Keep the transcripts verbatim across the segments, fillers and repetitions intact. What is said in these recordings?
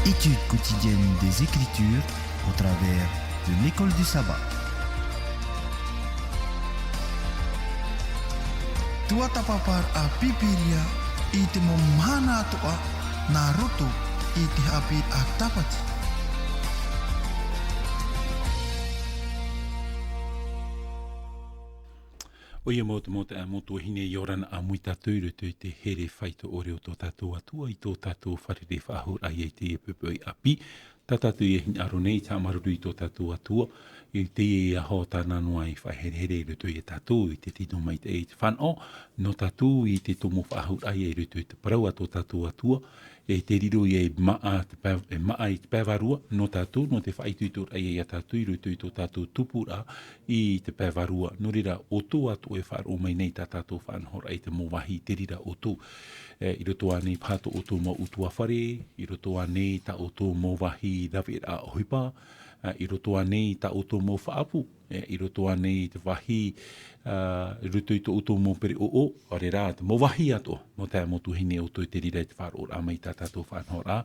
Étude quotidienne des Écritures au travers de l'école du sabbat. Tuatāpaparaʻa Pīpīria i te mau mahana atoʻa nā roto i te haʻapiʻiraʻa Tāpati. ʻOia mau te mau taeaʻe, mau tuahine, ʻia ora na ʻāmui tātou i roto i te here faito ʻore o tō tātou Atua, i tō tātou fārerei faʻahou raʻa i teie poʻipoʻi ʻāpī. Tā tātou ʻia hinaʻaro nei, te haʻamāuruuru i tō tātou Atua, i teie aho tāna noa i faʻaherehere i roto ia tātou, i te tino maitaʻi, i te fānaʻo nō tātou, i te tomo faʻahou raʻa i roto i te parau a tō tātou Atua, e te riro ia e maʻa te pae, e maʻa i te pae vārua nō tātou, nō te faʻaitoitoraʻa ia tātou i roto i tō tātou tupuraʻa i te pae vārua. Nō reira, ʻoutou atoʻa e faʻaroʻo mai nei tā tātou faʻanahoraʻa i te mau vāhi i te reira ʻoutou. E, i roto ānei paha tō ʻoutou mau ʻutuāfare, i roto ānei tā ʻoutou mau vāhi raveraʻa ʻohipa, e, i roto ānei tā ʻoutou mau faʻaʻapu, e, i roto ānei i te vāhi, a, i roto i tō ʻoutou mau pereʻoʻo, ʻaore rā, te mau vāhi atoʻa, mau taeaʻe, mau tuahine, ʻoutou i te reira i te faʻaroʻoraʻa mai i tā tātou faʻanahoraʻa,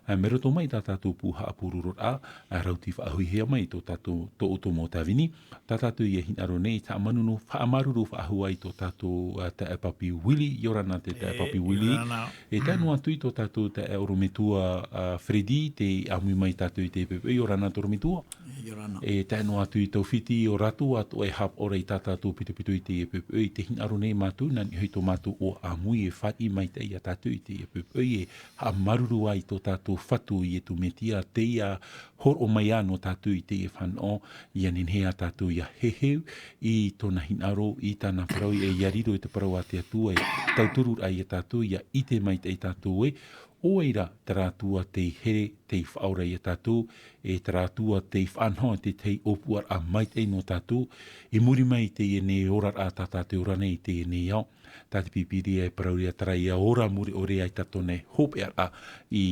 a, mai roto mai i tā tātou pū haʻapurororaʻa, a, rauti faʻahuihia mai tō tātou, tō ʻoutou mau tāvini, tā tātou ʻia hinaʻaro nei, te haʻamāuruuru, haʻamāuruuru faʻahou i tō tātou, a, taeaʻe Papi Willie, ʻia ora na te taeaʻe Papi Willie. E tae noa atu i tō tātou taeaʻe ʻorometua, a, Freddy, tei ʻāmui mai tātou i teie poʻipoʻi, ʻia ora na te ʻorometua. E tae noa atu i Taufiti, ʻo rātou atoʻa e haʻapaʻo ra i tā tātou pitopito i teie poʻipoʻi, i te hinaʻaro nei mātou, nā niʻa hoʻi tō mātou ʻō ʻāmui e fāriʻi maitaʻi ia tātou i teie poʻipoʻi, e haʻamāuruuru ai tō tātou Fatu ʻo Ietu Metia, tei hōroʻa mai ā nō tātou i teie fānaʻo, ʻia nehenehe ā tātou ʻia heheu i tōna hinaʻaro, i tāna parau, e ʻia riro i te parau a te Atua, e tauturu ai ia tātou, ʻia ʻite maitaʻi tātou ē, ʻo vai ra terā Atua tei here, tei faʻaora ia tātou, e terā Atua tei faʻanaho i te tahi ʻōpuaraʻa maitaʻi nō tātou, i muri mai i teie nei oraraʻa tā tātou e ora nei i teie nei ao. Tā te Pīpīria e parau ra terā ʻia ora mure ʻore ai tā tōna hopeʻaraʻa i,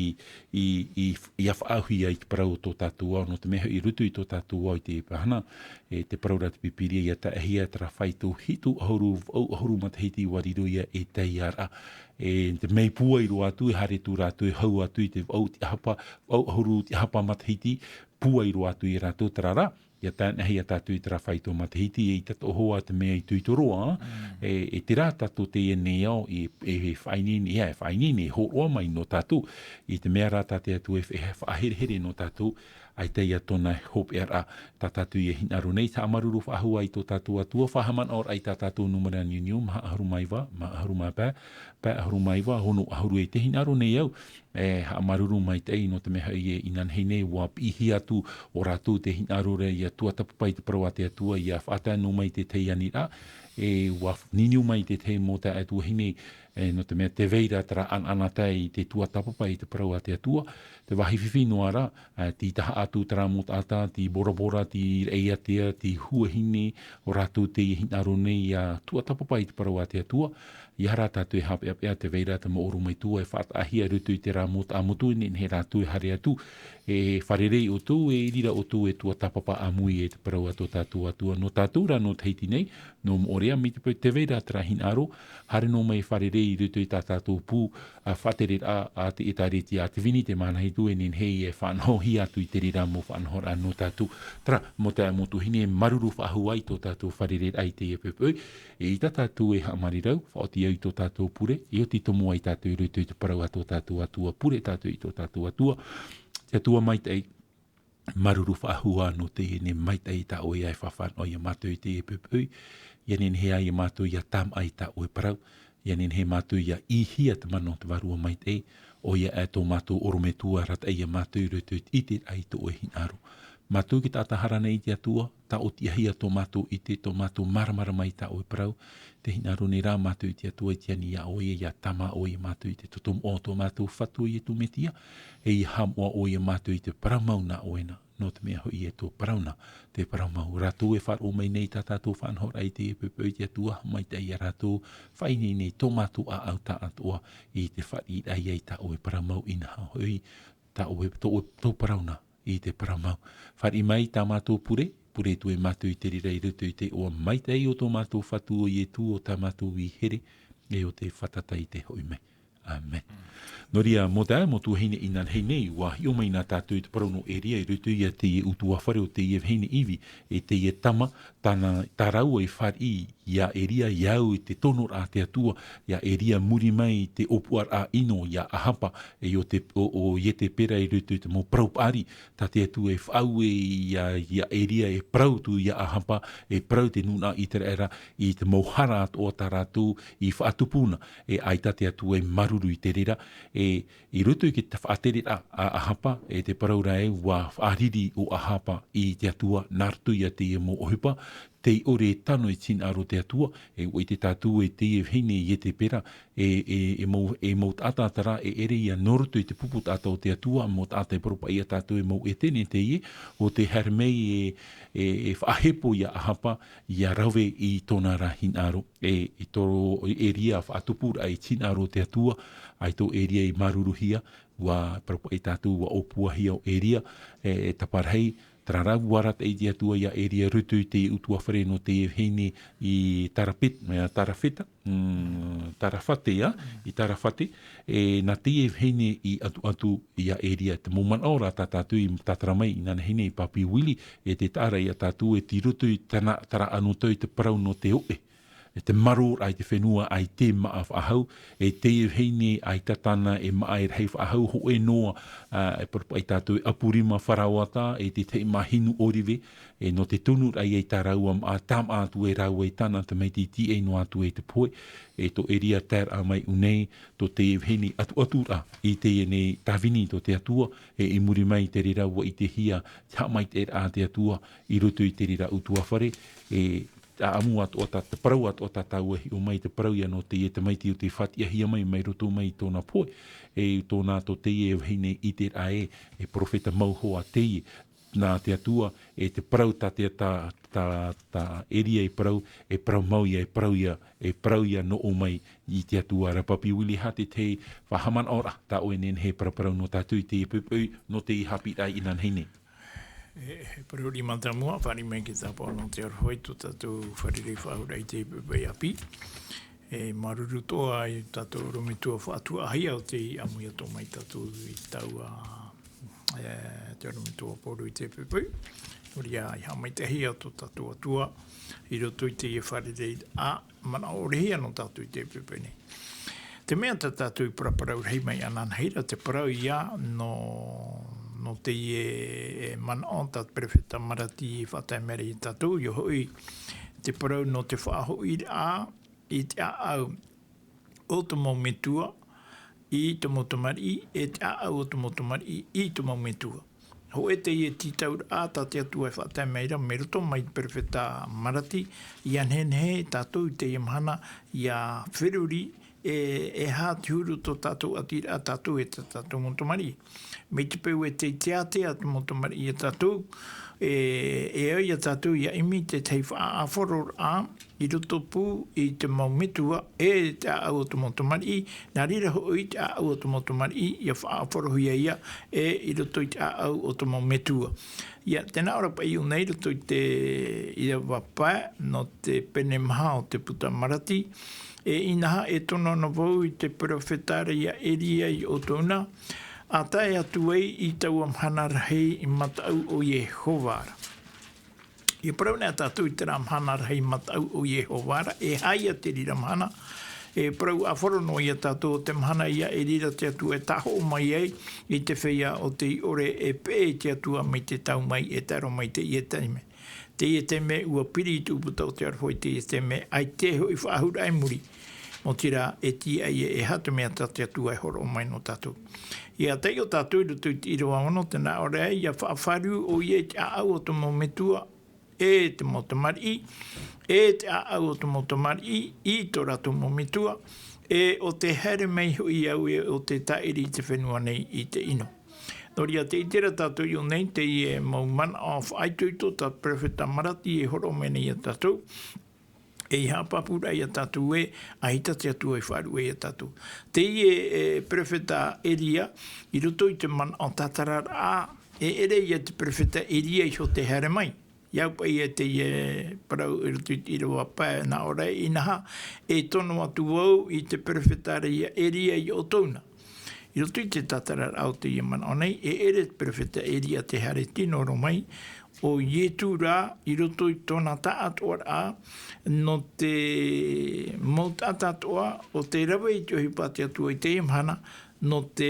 i, i, ʻia faʻaʻauhia i te parau o tō tātou ao, nō te mea hoʻi i roto i tō tātou ao i teie mahana, e te parau ra te Pīpīria ʻia taehia terā faito hitu ʻahuru, vaʻu ʻahuru matahiti ʻua riro ia ei taiaraʻa. E te mea pūai roa atu, e haere atu rātou, e hau atu i te vaʻu tiʻahapa, vaʻu ʻahuru tiʻahapa matahiti, pūai roa atu ia rātou, terā rā, ʻia tāneʻahia tātou i terā faito matahiti, e ʻaita atoʻa hoʻi te mea i tuitoroa, e, e terā tātou teie nei ao, e, e faʻaineine, ʻia, e faʻaineine, e hōroʻa mai nō tātou, i te mea rā tā te Atua e fa-, e faʻaherehere nō tātou, ʻaita ia tōna hopeʻaraʻa, tā tātou ʻia hinaʻaro nei, te haʻamāuruuru faʻahou i tō tātou Atua, faʻahaʻamanaʻoraʻa i tā tātou nūmera niuniu, maha ʻahuru mā iva, maha ʻahuru mā pae, pae ʻahuru mā iva, ono ʻahuru, e te hinaʻaro nei au, e, haʻamāuruuru maitaʻi nō te mea hoʻi e inanahi nei, ʻua piʻihia atu ʻo rātou te hinaʻaro ra ʻia tuatāpapa i te parau a te Atua, ʻia faʻatae noa mai i te tahi aniraʻa, e ʻua niuniu mai te tahi mau taeaʻe tuahine, e, nō te mea tē vai ra terā ʻanaʻanatae i te tuatāpapa i te parau a te Atua, te vāhi fifi noa ra, e, tei tahaʻa atu terā mau taʻata, tei borabora, tei raʻiātea, tei huahine, ʻo rātou tei hinaʻaro nei ʻia tuatāpapa i te parau a te Atua, ʻia haere tātou e haʻapeʻapeʻa, tē vai ra te mau ʻorometua e faʻataʻahia i roto i terā mau taʻamotu, e nehenehe rātou e haere atu, e fārerei ʻoutou, e i reira ʻoutou e tuatāpapa ʻāmui i te parau a tō tātou Atua. Nō tātou rā nō Tahiti nei, nō Moʻorea, mai te peu tē vai ra terā hinaʻaro, haere noa mai e fārerei i roto i tā tātou pū, a, faʻatereraʻa a te ʻĒtārētia Ativini, te mahana hitu, e nehenehe e faʻanahohia atu i te reira mau faʻanahoraʻa nō tātou. Terā, mau taeaʻe, mau tuahine, māuruuru faʻahou i tō tātou fārereiraʻa i teie poʻipoʻi, e ʻaita tātou e haʻamāuruuru, faʻaoti au i tō tātou pure, e oti tomo ai tātou i roto i te parau a tō tātou Atua, pure tātou i tō tātou Atua. Te Atua maitaʻi, māuruuru faʻahou nō teie nei maitaʻi tā ʻoe e faʻafānaʻo ia mātou i teie poʻipoʻi, ʻia nehenehe ia mātou ʻia tāmā i tā ʻoe parau, ʻia nehenehe mātou ʻia ʻīhia te mana o te Vārua Maitaʻi, ʻoia e tō mātou ʻorometua arataʻi ia mātou i roto i te ʻiteraʻa i tō ʻoe hinaʻaro. Mātou e taʻata hara nei i te Atua, tāʻotiʻahia tō mātou ʻite, tō mātou māramarama i tā ʻoe parau, te hinaʻaro nei rā mātou i te Atua i te ani iā ʻoe, ʻia tāmā ʻoe ia mātou i te toto moʻa o tō mātou Fatu ʻo Ietu Metia, e ʻia haʻamoʻa ʻoe ia mātou i te parau mau nā ʻoe na, nō te mea hoʻi e tō parau na, te parau mau. Rātou e faʻaroʻo mai nei tā tātou faʻanahoraʻa i teie poʻipoʻi, te Atua, maitaʻi ia rātou, faʻaineine tō mātou ʻāʻau tāʻātoʻa i te fāriʻiraʻa i tā ʻoe parau mau, inaha hoʻi, tā ʻoe, tō, tō parau na, i te parau mau. Fāriʻi mai tā mātou pure, pure atu e mātou i te reira i roto i te iʻoa maitaʻi o tō mātou Fatu ʻo Ietu, ʻo tā mātou ʻī here, e ʻo te fātata i te hoʻi mai. Amen. Nō reira, mō te, mō tuahine inanahi nei, ua hiʻo mai nā tātou i te parau nō Eria, i roto ia teie ʻutuāfare o teie vahine ivi, e teie tama, tāna, tā rāua e fāriʻi ia Eria, ia au i te tonoraʻa a te Atua, ia Eria muri mai i te ʻōpuaraʻa ʻino ia Ahaba, e o te, o, o Ietepera i roto i te mau parau paʻari, tā te Atua e faʻaue ia, ia Eria e parau atu ia Ahaba, e parau te nūnaʻa Iteraera, i te mau hara atoʻa tā rātou i faʻatupu na, e ʻaita te Atua e māuruuru i te reira, e, i roto i te faʻatereraʻa a Ahaba, e te parau ra ē, ua faʻariri ʻo Ahaba i te Atua, nā roto ia teie mau ʻohipa, tei ʻore e tano i te hinaʻaro o te Atua, e ʻua ʻite tātou e teie vahine Ietepera, e, e, e mau, e mau taʻata terā, e ʻere ia nō roto i te pupu taʻata o te Atua, mau taʻata e parau paʻi ia tātou e mau ʻētene teie, ʻo tē haere mai e, e, e faʻahepo ia Ahaba, ia rave i tōna ra hinaʻaro, e, i tō Eria faʻatupuraʻa i te hinaʻaro o te Atua, ʻaita ʻo Eria i māuruuruhia, ua parau paʻi tātou, ua ʻōpuahia ʻo Eria, e, e taparahi, terā rā, ua arataʻi te Atua ia Eria i roto i te ʻutuāfare nō te vahine i Tarapet-, e, Tarafeta, mm, Tarafate, ia, i Tarafate, e, nā teie vahine i ʻatuʻatu ia Eria, te mau manaʻo ra tā tātou i tātara mai inanahi nei Papi Willie, e te taʻa ra ia tātou e tei roto i tāna, terā anotau i te parau nō te oʻe. E te maroraʻa i te fenua ʻaita e māʻa faʻahou, e teie vahine ʻaita tāna e māʻa e rahi faʻahou, hōʻē noa, ā, e parau paʻi tātou e ʻapu rima faraoata, e te tahi māʻa hinu ʻōrive, e nō te tunuraʻa ia i tā rāua māʻa, tāmāʻa atu e rāua i tāna tamaiti, tīaʻi noa atu e te pohe, e tō Eria taeraʻa mai ʻu nei, tō teie vahine ʻatuʻaturaʻa i teie nei tāvini tō te Atua, e i muri mai i te reira ua ʻitehia te haʻamaitaʻiraʻa a te Atua i roto i te reira ʻutuāfare, e ʻāʻamu atoʻa tā, te parau atoʻa tā tāua e hiʻo mai, te parau ia nō teie tamaiti ʻo tē fātiʻahia mai, mai roto mai i tōna pohe, e tōna tō teie vahine Iteraera ē, e perofeta mau hoʻi teie, nā te Atua, e te parau tā te, tā, tā, tā Eria i parau, e parau mau ia, e parau ia, e parau ia nō ʻō mai i te Atua ra. Papi Willie, e aha te tahi faʻahaʻamanaʻoraʻa tā ʻoe e nehenehe e paraparau nō tātou i teie poʻipoʻi, nō teie haʻapiʻiraʻa inanahi nei? E, e parau riʻi mātāmua, fāriʻi mai i te tāpaʻo nō te aroha i tō tātou fārerei faʻahou ra i teie poʻipoʻi ʻāpī. E māuruuru atoʻa i tō tātou ʻorometua faʻatuaʻahia ʻo tei ʻāmui atoʻa mai tātou i taua, e, te ʻorometua Pauro i teie poʻipoʻi. Nō reira, i haʻamaitaʻihia tō tātou Atua i roto i teie fārereiraʻa, manaʻo ʻore hia nō tātou i teie poʻipoʻi nei. Te mea tā tātou i paraparau rahi mai ananahi ra, te parau ia nō, nō teie, e, manaʻo tā te perofeta Marati i faʻatae mai ra ia tātou, ʻoia hoʻi te parau nō te faʻahoʻiraʻa i te ʻāʻau o te mau metua i te mau tamariʻi, e te ʻāʻau o te mau tamariʻi i te mau metua. Hōʻē teie tītauraʻa tā te Atua e faʻatae mai ra, mai roto mai te perofeta Marati, ʻia nehenehe tātou i teie mahana, ʻia feruri, e, e aha te huru tō tātou ʻatiraʻa tātou e tā tātou mau tamariʻi. Mai te peu e tei teatea te mau tamariʻi ia tātou, e, e au ia tātou ʻia ʻimi te tahi faʻaʻāfaro ra, i roto pū i te mau metua, e te ʻāʻau o te mau tamariʻi, nā reira hoʻi te ʻāʻau o te mau tamariʻi, ʻia faʻaʻāfarohia ia, e i roto i te ʻāʻau o te mau metua. ʻIa, tē nā ʻō ra paʻi ʻō nei i roto i te irava pae, nō te pene maha o te puta Marati, e inaha e tono ana vau i te perofeta ra ia Eria i ʻoutou na, ʻa tae atu ai i taua mahana rahi i mataʻu o Iehova ra. ʻIa parau nei tātou i terā mahana rahi mataʻu o Iehova ra, e aha ia te reira mahana, e parau ʻāfaro noa ia tātou o te mahana ia e reira te Atua e tāhoʻo mai ai i te feiā o tei ʻore e peʻe i te Atua mai te tau mai e tae roa mai i teie taime. Teie taime ʻua piri i te ʻūputa o te aroha i teie taime, ʻaita e hoʻi faʻahou ra i muri. Nō te reira e tīaʻi e aha te mea tā te Atua e hōroʻa mai nō tātou. ʻIa taiʻo tātou i roto i te irava ono, tē nā ʻō ra, ʻia faʻafaʻaruʻu ʻoia i te ʻāʻau o te mau metua, e te mau tamariʻi, e te ʻāʻau o te mau tamariʻi, i tō rātou mau metua, e ʻo tē haere mai hoʻi au e ʻo tē tāʻiri i te fenua nei i te ʻino. Nō reira tē ʻite ra tātou i ʻō nei teie mau manaʻo faʻaitoito tā te perofeta Marati e hōroʻa mai nei ia tātou, e ʻia haʻapāpū ra ia tātou ē, ʻaita te Atua i faʻaruʻe ia tātou. Teie, e, perofeta Eria, i roto i te manaʻo tātararaʻa, e ʻere ia te perofeta Eria iho tē haere mai. I au paʻi e teie parau i roto i te ʻīrava pae nā ʻō ra, inaha, e tono atu vau i te perofeta ra ia Eria i ʻoutou na. I roto i te tātararaʻa o teie manaʻo nei, e ʻere te perofeta Eria te haere tino roa mai, ʻo Ietu rā, i roto i tōna taʻatoʻaraʻa, nō te mau taʻata atoʻa, ʻo te rave i te ʻohipa a te Atua i teie mahana, nō te,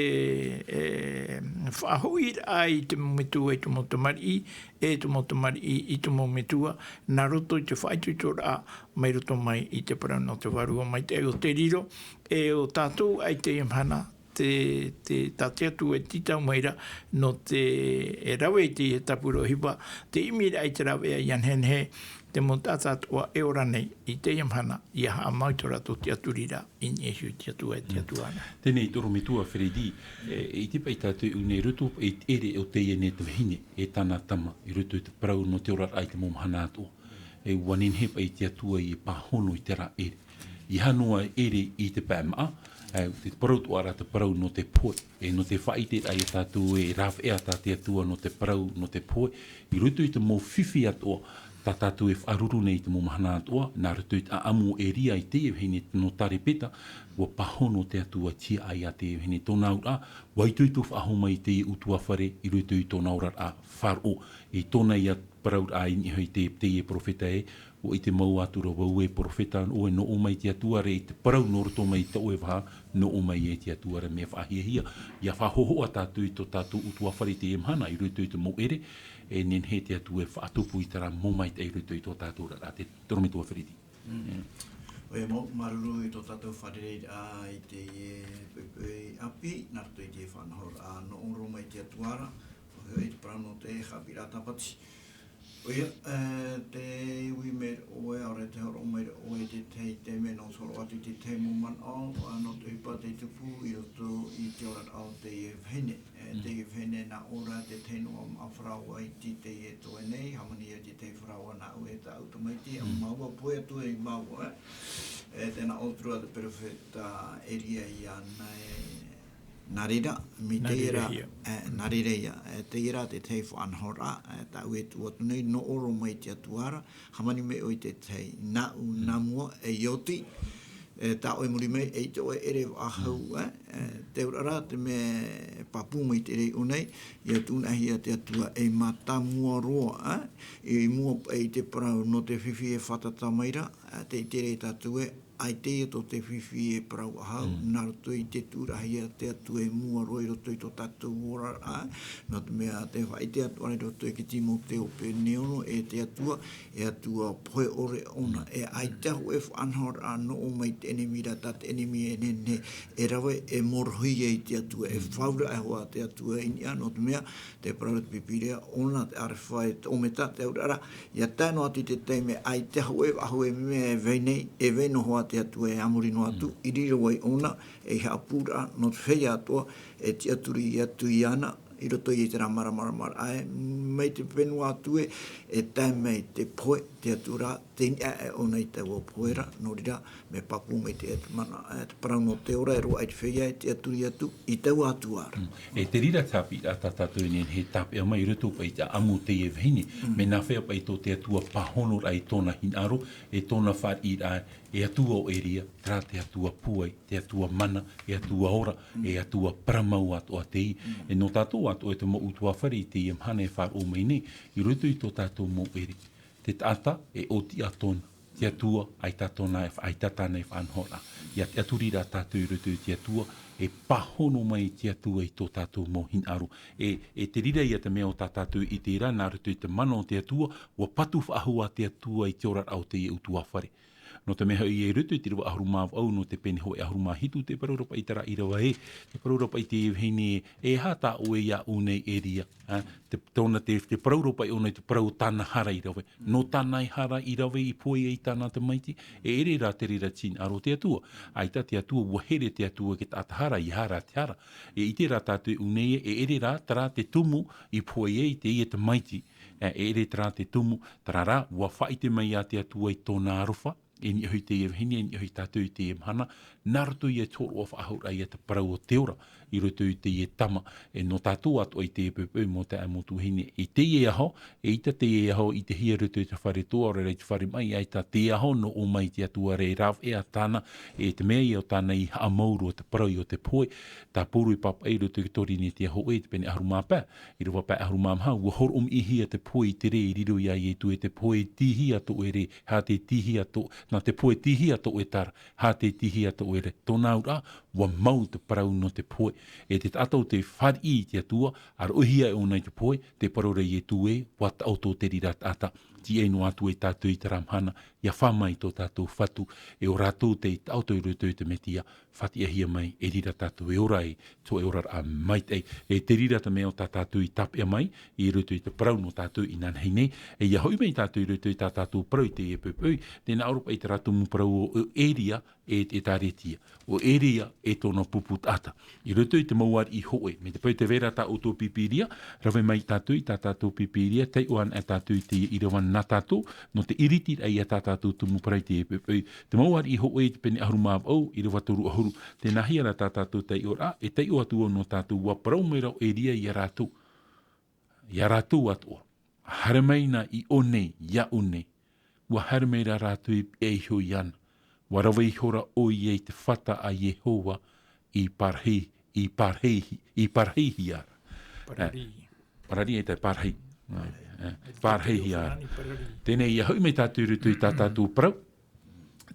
e, faʻahoʻiraʻa i te mau metua i te mau tamariʻi, e te mau tamariʻi i te mau metua, nā roto i te faʻaitoitoraʻa mai roto mai i te parau nō te Vārua Maitaʻi o te riro, e ʻo tātou ʻaita i mahana, te, te, tā te Atua e tītau mai ra, nō te, e rave i te tāpura ʻohipa, te ʻimiraʻa i te rāveʻa ia nehenehe, te mau taʻata atoʻa e ora nei, i teie mahana, ia haʻamau i tō rātou tiʻaturiraʻa, i niʻa iho i te Atua, e te Atua ana. Teie nei, te ʻorometua Feredi, e, e ʻite paʻi tātou i ʻō nei i roto i te ʻere o teie nei te vahine, e tāna tama, i roto i te parau nō te oraraʻa i te mau mahana atoʻa. E ʻua nehenehe paʻi te Atua e pāhono i terā ʻere. ʻEiaha noa e ʻere i te pae māʻa, e, te parau atoʻa ra te parau nō te pohe, e nō te faʻaʻiteraʻa ia tātou e rāveʻa tā te Atua nō te parau, nō te pohe, i roto i te mau fifi atoʻa, tā tātou e faʻaruru nei i te mau mahana atoʻa, nā roto i te ʻāʻamu o Eria i teie vahine nō Tarepeta, ʻua pāhono te Atua tiaʻi ia teie vahine tōna auraʻa, ʻua itoito faʻahou mai i teie ʻutuāfare i roto i tōna oraraʻa faʻaroʻo, i tōna ia parauraʻa i niʻa iho i te, teie perofeta ē, ʻua ʻite mau atu ra vau e perofeta, ʻoe nō ʻō mai te Atua ra i te parau nō roto mai i tō ʻoe vaha, nō ʻō mai e te Atua ra mea faʻahiahia. ʻIa faʻahōhoʻa tātou i tō tātou ʻutuāfare i teie mahana, i roto i te mau ʻere, e nehenehe te Atua e faʻatupu i terā mau maitaʻi i roto i tō tātou oraraʻa, te, te ʻorometua Feredi. Mm. ʻOia mau, māuruuru i tō tātou fārereiraʻa i teie poʻipoʻi ʻāpī, nā roto i te faʻanahoraʻa nō ʻō roa mai te Atua ra, ʻo hoʻi te parau nō te haʻapiʻiraʻa tāpati. ʻOia, e, tē ui mai ra ʻoe, ʻaore rā tē hōroʻa mai ra ʻoe i te tahi taime nō te hōroʻa atu i te tahi mau manaʻo, ā, nō te ʻohipa tei tupu i roto i te oraraʻa o teie vahine. E, teie vahine nā ʻō ra te tahi noa māʻa faraoa i te, teie toe nei, hāmani ia te tahi faraoa nāʻu e tāʻu tamaiti, ā, māua, pohe atu ai māua, e. E, tē nā ʻō atu ra te perofeta Eria iāna ē, nā reira, mai teie ra, Nā reira ia. e, nā reira ia, e, teie ra te tahi faʻanahoraʻa, e, tāʻu e tuʻu atu nei, nō ʻō roa mai te Atua ra, hāmani mai ʻoe i te tahi, nāʻu, nā mua, e oti, e, tā ʻoe muri mai, eʻita ʻoe e ʻere faʻahou, e, e, te auraʻa ra, te mea e pāpū mai te reira i ʻō nei, ʻia tuʻunahia te Atua ei mātāmua roa, e, i mua paʻi i te parau nō te fifi e fātata mai ra, e, tē ʻite ra tātou ē, ʻaita ia tō te fifi e parau faʻahou, nā roto i te tuʻuraʻahia te Atua i mua roa i roto i tō tātou oraraʻa, nō te mea tē faʻaʻite atu ra i roto i te Timoteo pene ono, e te Atua, e Atua pohe ʻore ʻōna, e ʻaita hōʻē faʻanahoraʻa nō ʻō mai te ʻenemi ra, tā te ʻenemi e nehenehe e rave e mōrohi ai te Atua, e faʻauraʻa hoʻi te Atua i niʻa, nō te mea, te parau ra te Pīpīria, ʻōna te ʻArefa e te ʻOmeta, te auraʻa ra, ʻia tae noa atu i te taime ʻaita hōʻē faʻahou e mea e vai nei, e vai noa hoʻi te Atua e a muri noa atu, i riro ai ʻōna, ei haʻapūraʻa, nō te feiā atoʻa, e tiʻaturi atu iāna, i roto i terā māramarama ra, ʻae, mai te fenua atu ē, e tae mai te pohe, te Atua ra, tei niʻa aʻe ʻōna i taua pohe ra, nō reira, mea pāpū mai te, te mana, e, te parau nō te ora, e roaʻa i te feiā, e tiʻaturi atu, i taua Atua ra. Mm. E te reira te haʻapiʻiraʻa tā tātou e nehenehe e tāpeʻa mai i roto paʻi i te ʻāʻamu o teie vahine, mea nāfea paʻi tō te Atua pāhonoraʻa i tōna hinaʻaro, e tōna fāriʻiraʻa, e Atua o Eria, terā te Atua pūai, te Atua mana, e Atua ora, e Atua parau mau atoʻa teie. E nō tātou atoʻa e te mau ʻutuāfare i teie mahana e faʻaroʻo mai nei, i roto i tō tātou mau ʻere. Te taʻata, e ʻōtiʻa tōna. Te Atua, ʻaita tōna, ʻaita tāna e faʻanahoraʻa. ʻIa tiʻaturi rā tātou i roto i te Atua, e pāhono mai te Atua i tō tātou mau hinaʻaro. E, e te reira ia te mea o tā tātou e ʻite ra, nā roto i te mana o te Atua, ʻua patu faʻahou ā te Atua i te oraraʻa o teie ʻutuāfare. Nō te mea hoʻi, i roto i te ʻīrava ʻahuru mā vaʻu, nō te pene hōʻē ʻahuru mā hitu, tē parau ra paʻi terā ʻīrava ē, tē parau ra paʻi te vahine, e aha tā ʻoe iāʻu nei, Eria, ā, te, tōna te, tē parau ra paʻi ʻōna i te parau o tāna hara i rave. Nō tāna e hara i rave i pohe ai tāna tamaiti, e ʻere rā te reira te hinaʻaro o te Atua. ʻAita te Atua, ʻua here te Atua i te taʻata hara, ʻeiaha rā te hara. E ʻite rā tātou i ʻō nei, e ʻere rā terā te tumu i pohe ai teie tamaiti. E, e ʻere terā te tumu, terā rā, ʻua faʻaʻite mai ā te Atua i tōna aroha, i niʻa iho i teie vahine, i niʻa iho ia tātou i teie mahana, Nā roto ia i te hōroʻa faʻahou raʻa ia te parau o te ora, i roto i teie tama, e nō tātou atoʻa i teie poʻipoʻi mau taeaʻe mau tuahine, i teie aho, e ʻaita teie aho i te hia i roto i te fare toa, ʻaore rā i te fare maʻi, ʻaita teie aho, nō ʻō mai te Atua ra e rāveʻa tāna, e te mea ia ʻo tāna i haʻamāuruuru te parau o te pohe, tāpuru e pāpaʻi i roto i te Torinetia hōʻē, te pene ʻahuru mā pae, ʻīrava pae ʻahuru mā maha, ʻua hōroʻa mai hia te pohe i te rē i riro ia Ietu, e te pohe tīhia tō ʻoe rē, hā te tīhia tō, nā te pohe tīhia tō ʻoe tara, hā te tīhia tō ʻoe rē, tōna auraʻa, ʻua mau te parau nō te pohe. E te taʻata ʻo tē fāriʻi i te Atua, ʻa roʻohia e ʻōna i te pohe, te parau ra Ietu ē, ʻua taʻoto te reira taʻata. Tīaʻi noa atu e tātou i terā mahana, ʻia fā mai tō tātou Fatu, e ʻo rātou tei taʻoto i roto i te Metia, fātiʻahia mai, e reira tātou e ora ai, tō e oraraʻa maitaʻi. E te reira te mea ʻo tā tātou i tāpeʻa mai, i roto i te parau nō tātou inanahi nei, e ʻia hoʻi mai tātou i roto i tā tātou parau i teie poʻipoʻi, tē nā ʻō ra paʻi terā tumu parau o, o Eria, e te ʻĒtārētia. ʻO Eria e tōna pupu taʻata. I roto i te mau ariʻi hōʻē, mai te peu tē vai ra tā ʻoutou Pīpīria, rave mai tātou i tā tātou Pīpīria, taiʻo anaʻe tātou i te ʻīrava nā tātou, nō te ʻiritiraʻa ia tā tātou tumu parau i teie poʻipoʻi. Te mau ariʻi hōʻē i te pene ʻahuru mā vaʻu, ʻīrava toru ʻahuru, tē nā hea ra tā tātou taiʻoraʻa, e taiʻo atu au nō tātou, ʻua parau mai ra ʻo Eria ia rātou. Ia rātou atoʻa. Haere mai na i ʻō nei, iāʻu nei. ʻUa haere mai ra rātou i pihaʻi iho iāna. ʻUa rave ihora ʻoia i te fata a Iehova i pārahi, i pārahi, i pārahihia ra. Parari. Eh, parari e te pārahi. Eh, pārahihia ra. Parari. Teie nei, ʻia hoʻi mai tātou i roto i tā tātou parau.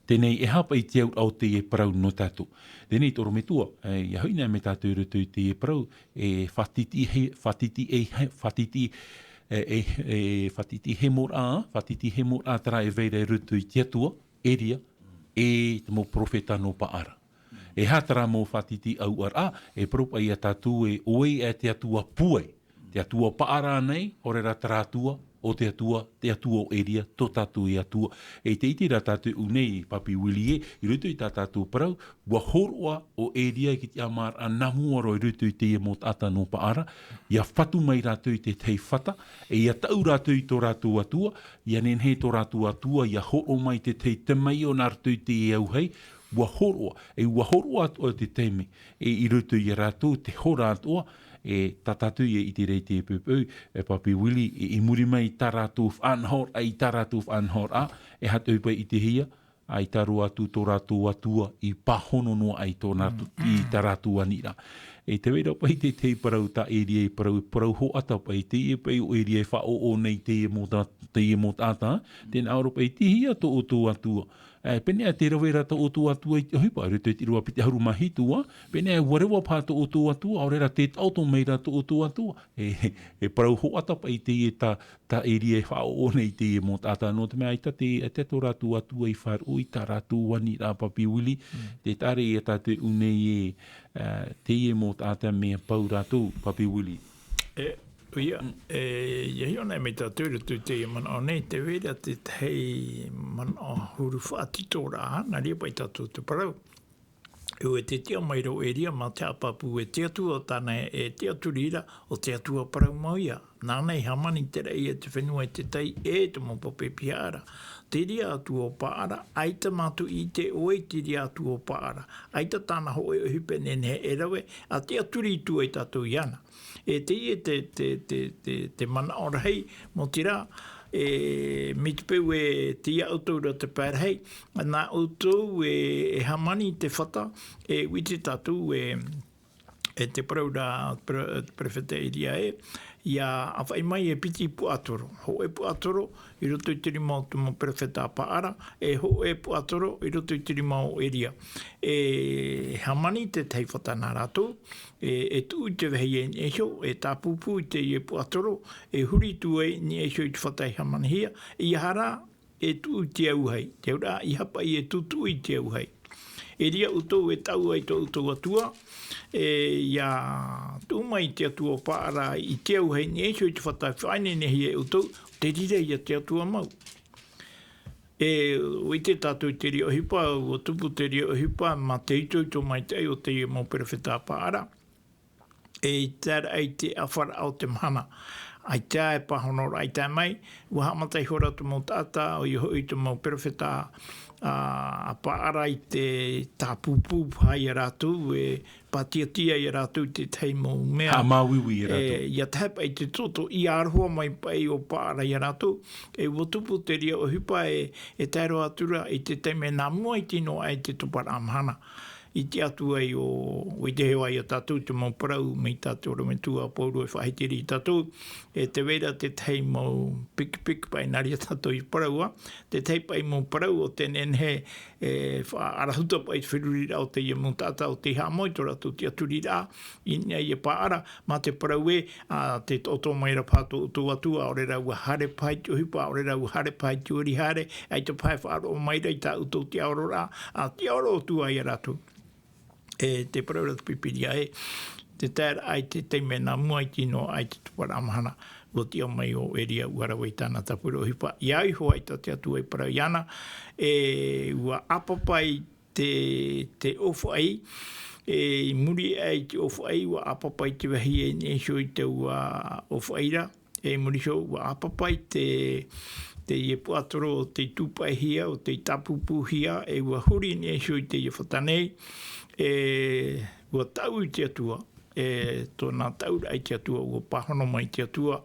Teie nei, e aha paʻi te auraʻa o teie parau nō tātou. Teie nei, te ʻorometua, e, ʻia hoʻi na mai tātou i roto i teie parau, e fātiti he, fātiti e, he, fātiti, e, e, e, fātiti hemoraʻa, fātiti hemoraʻa terā e vai ra i roto i te Atua, Eria, e te mau perofeta nō Paara. E aha terā mau fātiti ʻauʻaraʻa, e parau paʻi ia tātou ē, ʻo vai e te Atua pūai. Te Atua Paara nei, ʻaore rā terā Atua, ʻo te Atua, te Atua o Eria, tō tātou e Atua. E tē ʻite ra tātou nei, Papi Willie ē, i roto i tā tātou parau, ʻua hōroʻa ʻo Eria i te ʻāmaraʻa nā mua roa i roto i teie mau taʻata nō Paara, ʻia fatu mai rātou i te tahi fata, e ʻia taʻu rātou i tō rātou Atua, ʻia nehenehe tō rātou Atua, ʻia hōroʻa mai te tahi tamaiono nā roto i teie auahi, ʻua hōroʻa, e ʻua hōroʻa atoʻa te taime, e i roto ia rātou, te hora atoʻa, e tā tātou ia i te reira i teie poʻipoʻi, e Papi Willie, e i muri mai i tā rātou faʻanahoraʻa, i tā rātou faʻanahoraʻa, e aha te ʻohipa i ʻitehia, ʻaita roa atu tō rātou Atua i pāhono noa aʻe i tōna, i tā rātou aniraʻa. E tē vai ra paʻi te tahi parau tā Eria i parau, parau hoʻata paʻi, teie paʻi ʻo Eria e faʻaʻōʻō nei teie mau ta-, teie mau taʻata, tē nā ʻō ra paʻi, tei hea tō ʻoutou Atua. E, pēnei tē rave ra tō ʻoutou Atua i te ʻohipa, i roto i te ʻīrava piti ʻahuru mā hitu, ā, pēnei ʻua reva paha tō ʻoutou Atua, ʻaore rā tē taʻoto mai ra tō ʻoutou Atua. E, e parau hoʻata paʻi teie tā, tā Eria e faʻaʻōʻō nei i teie mau taʻata, nō te mea ʻaita te, ʻaita tō rātou Atua i faʻaroʻo i tā rātou aniraʻa, Papi Willie, tē taʻa ra ia tātou e ʻū nei e, ā, teie mau taʻata mea pau rātou, Papi Willie. E, ʻoia, e, ʻia hiʻo anaʻe mai tātou i roto i teie manaʻo nei, tē vai ra te tahi manaʻo huru faʻatitoraʻa, nā reira paʻi tātou te parau. E ʻua tiʻa mai ra ʻo Eria mā te haʻapāpū, e te Atua tāna e tiʻaturi ra, ʻo te Atua parau mau ïa. Nāna i hāmani te raʻi e te fenua, e te tai, e te mau pape pihaʻa ra. Te reira Atua o Paara, ʻaita mātou i ʻite ʻoe i te reira Atua o Paara. ʻAita tāna hōʻē ʻohipa e nehenehe e rave, ʻa tiʻaturi atu ai tātou iāna. E teie te, te, te, te, te manaʻo rahi, nō te reira, e, mai te peu ē tei iā ʻoutou ra te pae rahi, nā ʻoutou e, e hāmani te fata, e ʻite tātou e, e te parau ra, pre-, perofeta Eria ē, ʻia ʻāfaʻi mai e piti puaʻatoro, hōʻē puaʻatoro, i roto i te rima o te mau perofeta a Paara, e hōʻē puaʻatoro, i roto i te rima o Eria. E hāmani te tahi fata nā rātou, e, e tuʻu i te vāhi i niʻa iho, e tāpūpū i teie puaʻatoro, e huri atu ai i niʻa iho i te fata i hāmanihia, ʻeiaha rā, e tuʻu i te auahi, te auraʻa, ʻeiaha paʻi e tūtuʻu i te auahi. Eria ʻoutou e taʻu ai tō ʻoutou Atua, e, ʻia tuʻu mai te Atua o Paara i te auahi i niʻa iho i te fata e faʻaineinehia e ʻoutou, te reira ïa te Atua mau. E, ʻua ʻite tātou i te reira ʻohipa, ʻua tupu te reira ʻohipa, mā te itoito maitaʻi o teie mau perofeta a Paara. E i te ara i te ʻāfaraʻa o te mahana. ʻAita e pāhono ra, ʻaita mai, ʻua haʻamata ihora te mau taʻata, ʻoia hoʻi te mau perofeta, a, a paʻara i te tāpūpū paha ia rātou, e pātiatia ia rātou i te tahi mau mea. Haʻamāuiui ia rātou. E, ia tahe paʻi te toto, ia aroha mai paʻi ʻo paʻara ia rātou. E ʻua tupu te reira ʻohipa e, e tae roa atu ra i te taime nā mua i te noa ai te toparaʻa mahana. I te atu ai ʻo, ʻo i te hewa ia tātou te mau parau, mai tā te ʻorometua Paulo e faʻahiti ra ia tātou, e tē vai ra te tahi mau pikipiki paʻi nā reira tātou i parau ā, te tahi paʻi mau parau ʻo tē nehenehe e faʻaarahuta paʻi te feruriraʻa o teie mau taʻata ʻo tei haʻamau i tō rātou tiʻaturiraʻa, i niʻa i te paʻara, mā te parau ē, a, tē taʻoto mai ra paha tō ʻoutou Atua, ʻaore rā ʻua haere paha i te ʻohipa, ʻaore rā ʻua haere paha i te ʻori haere, ʻaita paha e faʻaroʻo mai ra i tā ʻoutou tiʻaororaʻa, a, tiʻaoro atu ai ia rātou. E tē parau ra te Pīpīria ē, tē tae ra i te taime nā mua i te noa ai te toparaʻa mahana, ʻua tiʻa mai ʻo Eria ʻua rave i tāna tāpura ʻohipa. ʻIa iho ā tā te Atua i parau iāna, e ʻua ʻāpapa i te, te ʻōfaʻi, e i muri aʻe i te ʻōfaʻi, ʻua ʻāpapa i te vāhi e i niʻa iho i taua ʻōfaʻi ra, e i muri iho ʻua ʻāpapa i te, teie puaʻatoro ʻo tei tūpaʻihia, ʻo tei tāpūpūhia, e ʻua huri i niʻa iho i teie fata nei, e ʻua taʻu i te Atua, e tōna taʻuraʻa i te Atua, ʻua pāhono mai te Atua,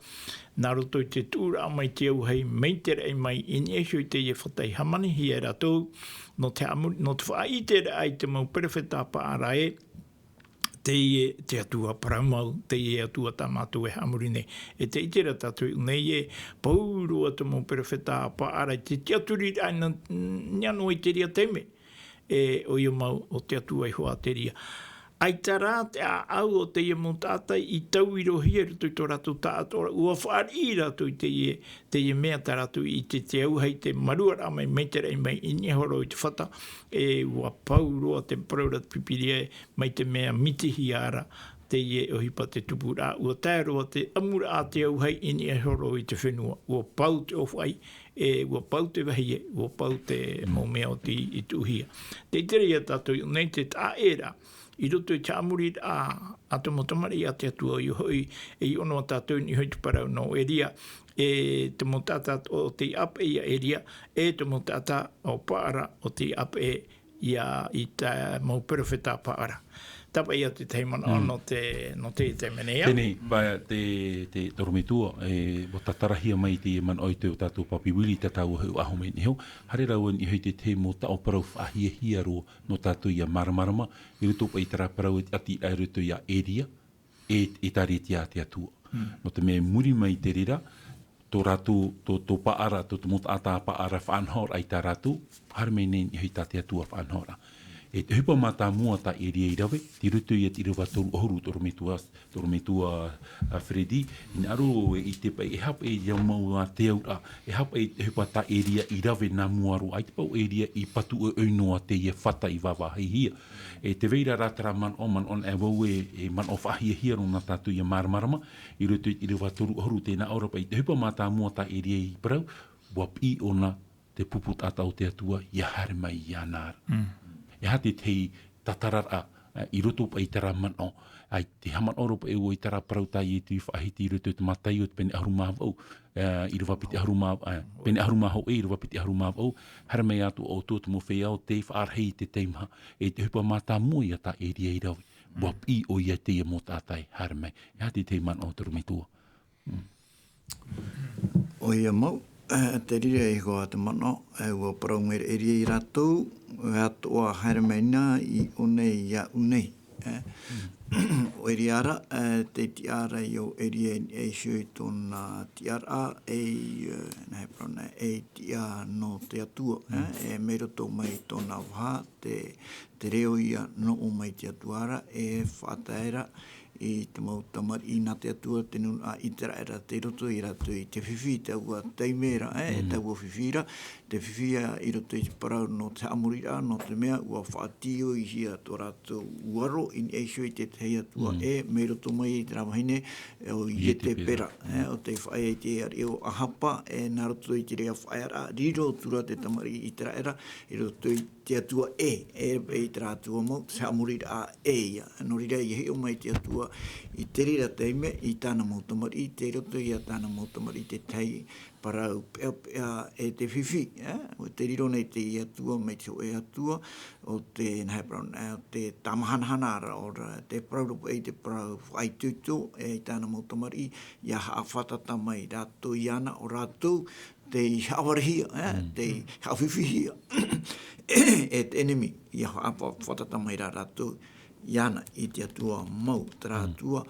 nā roto i te tuʻuraʻa mai te auahi, mai te raʻi mai, i niʻa iho i teie fata i hāmanihia e rātou, nō te haʻamori-, nō te faʻaʻiteraʻa i te mau perofeta a Paʻara ē, teie te Atua parau mau, teie Atua tā mātou e haʻamori nei. E tē ʻite ra tātou i ʻō nei ē, pauroa te mau perofeta a Paʻara i te tiʻaturiraʻa i niʻa noa i te reira taime. E ʻoia mau ʻo te Atua iho ā te reira. ʻAita rā te ʻāʻau o teie mau taʻata i tauirohia i roto i tō rātou taʻatoʻaraʻa, ʻua fāriʻi rātou i teie, teie mea tā rātou i ʻite, te auahi, te maruaraʻa mai, mai te raʻi mai, i niʻa iho roa i te fata, e ʻua pauroa te parau ra te Pīpīria ē, mai te mea mitihia ra teie ʻohipa te tupuraʻa, ʻua tae roa te ʻamuraʻa a te auahi i niʻa iho roa i te fenua, ʻua pau te ʻōfaʻi, e ʻua pau te vāhi ē, ʻua pau te mau mea ʻo tei tuʻuhia. Tē ʻite ra ia tātou i ʻō nei te taʻa ʻē ra, i roto i te haʻamoriraʻa a te mau tamariʻi a te Atua, ʻoia hoʻi, e i ʻō noa tātou i niʻa iho i te parau nō Eria, e te mau taʻata ʻo tei ʻāpeʻe ia Eria, e te mau taʻata ʻo Paʻara ʻo tei ʻāpeʻe ia i te mau perofeta a Paʻara. Tāpaʻi ia te tahi manaʻo nō te, nō te taime nei ā. Teie, paʻi te, te ʻorometua, e, ʻua tātarahia mai te manaʻo i te o tātou papi wili, tā tāua ʻahu mai nei iho. Haere rā vau i niʻa iho i te tahi mau taʻo parau faʻahiahia roa nō tātou ʻia māramarama, i roto paʻi i terā parau e ʻati ra i roto ia Eria, e, e ʻĒtārētia a te Atua. Nō te mea i muri mai i te reira, tō rātou, tō, tō Paʻara, tō te mau taʻata a Paʻara faʻanahoraʻa i tā rātou, haere mai nei i niʻa iho i tā te Atua faʻanahoraʻa. E te ʻohipa mātāmua tā Eria i rave, tei roto ia i te ʻīrava toru ʻahuru, te ʻorometua, te ʻorometua, a, Freddy, hinaʻaro e ʻite paʻi, e aha paʻi ia mau, a, te auraʻa, e aha paʻi te ʻohipa tā Eria i rave nā mua roa, ʻaita paʻi ʻo Eria i patu ʻoiʻoi noa teie fata i vāvāhihia. E tē vai ra terā manaʻo, manaʻo anaʻe vau ē, e manaʻo faʻahiahia roa nā tātou ʻia māramarama, i roto i te ʻīrava toru ʻahuru, tē nā ʻō ra paʻi, te ʻohipa mātāmua tā Eria i parau, ʻua piʻi ʻōna te pupu taʻata o te Atua ʻia haere mai iāna ra. E aha te tahi tātararaʻa, e, i roto paʻi i terā manaʻo, ʻaita e haʻamanaʻo roa paʻi vau i terā parau tā Ietu i faʻahiti i roto i te Mataio, te pene ʻahuru mā vaʻu, e, ʻīrava piti ʻahuru mā, e, pene ʻahuru mā hōʻē, ʻīrava piti ʻahuru mā vaʻu, haere mai atoʻa ʻoutou te mau feiā ʻo tē faʻarahi i te teimaha, e te ʻohipa mātāmua ïa tā Eria i rave, ʻua piʻi ʻoia i teie mau taʻata e haere mai. E aha te tahi manaʻo, te ʻorometua? ʻOia mau, e, te reira iho ā te manaʻo, e, ʻua parau mai ra Eria ia rātou, e atoʻa haere mai na i ʻō nei iāʻu nei. E, ʻo Eria ra, e, tē tiʻa ra ïa ʻo Eria i niʻa iho i tōna tiʻaraʻa, e, e, nā hea parau na, e tiʻa nō te Atua, e, e mea roto mai tōna vaha, te, te reo ïa nō ʻō mai te Atua ra, e faʻatae ra i te mau tamariʻi nā te Atua, te nūnaʻa ʻĪteraʻera, tei roto ia rātou i te fifi i taua taime ra, e, taua fifi ra, te fifi ïa i roto i te parau nō te haʻamoriraʻa, nō te mea ʻua faʻatīoihia tō rātou aro i niʻa iho i te tahi atua, e, mea roto mai i terā vahine, e, ʻo Ietepera, e, ʻo tei faʻaea i te ariʻi o Ahapa, e, nā roto i te reira faʻaearaʻa, riro atu ra te tamariʻi ʻĪteraʻera i roto i te atua E, e, e i terā atua mau, te haʻamoriraʻa E ïa. Nō reira, ʻia hiʻo mai te Atua I te reira taime, i tāna mau tamariʻi, tei roto ia tāna mau tamariʻi te tahi parau peʻapeʻa e te fifi, e? Te riro nei te Atua mai te hōʻē Atua, o te, nā hea parau, e, o te tāmahanahana ra, ʻo ra, te parau rā paʻi te parau faʻaitoito, e, i tāna mau tamariʻi, ia haʻafātata mai rātou iāna, ʻo rātou tei haʻavarehia, e, tei haʻafifihia e te ʻenemi, ia haʻafātata mai rā rātou iāna i te Atua mau, terā Atua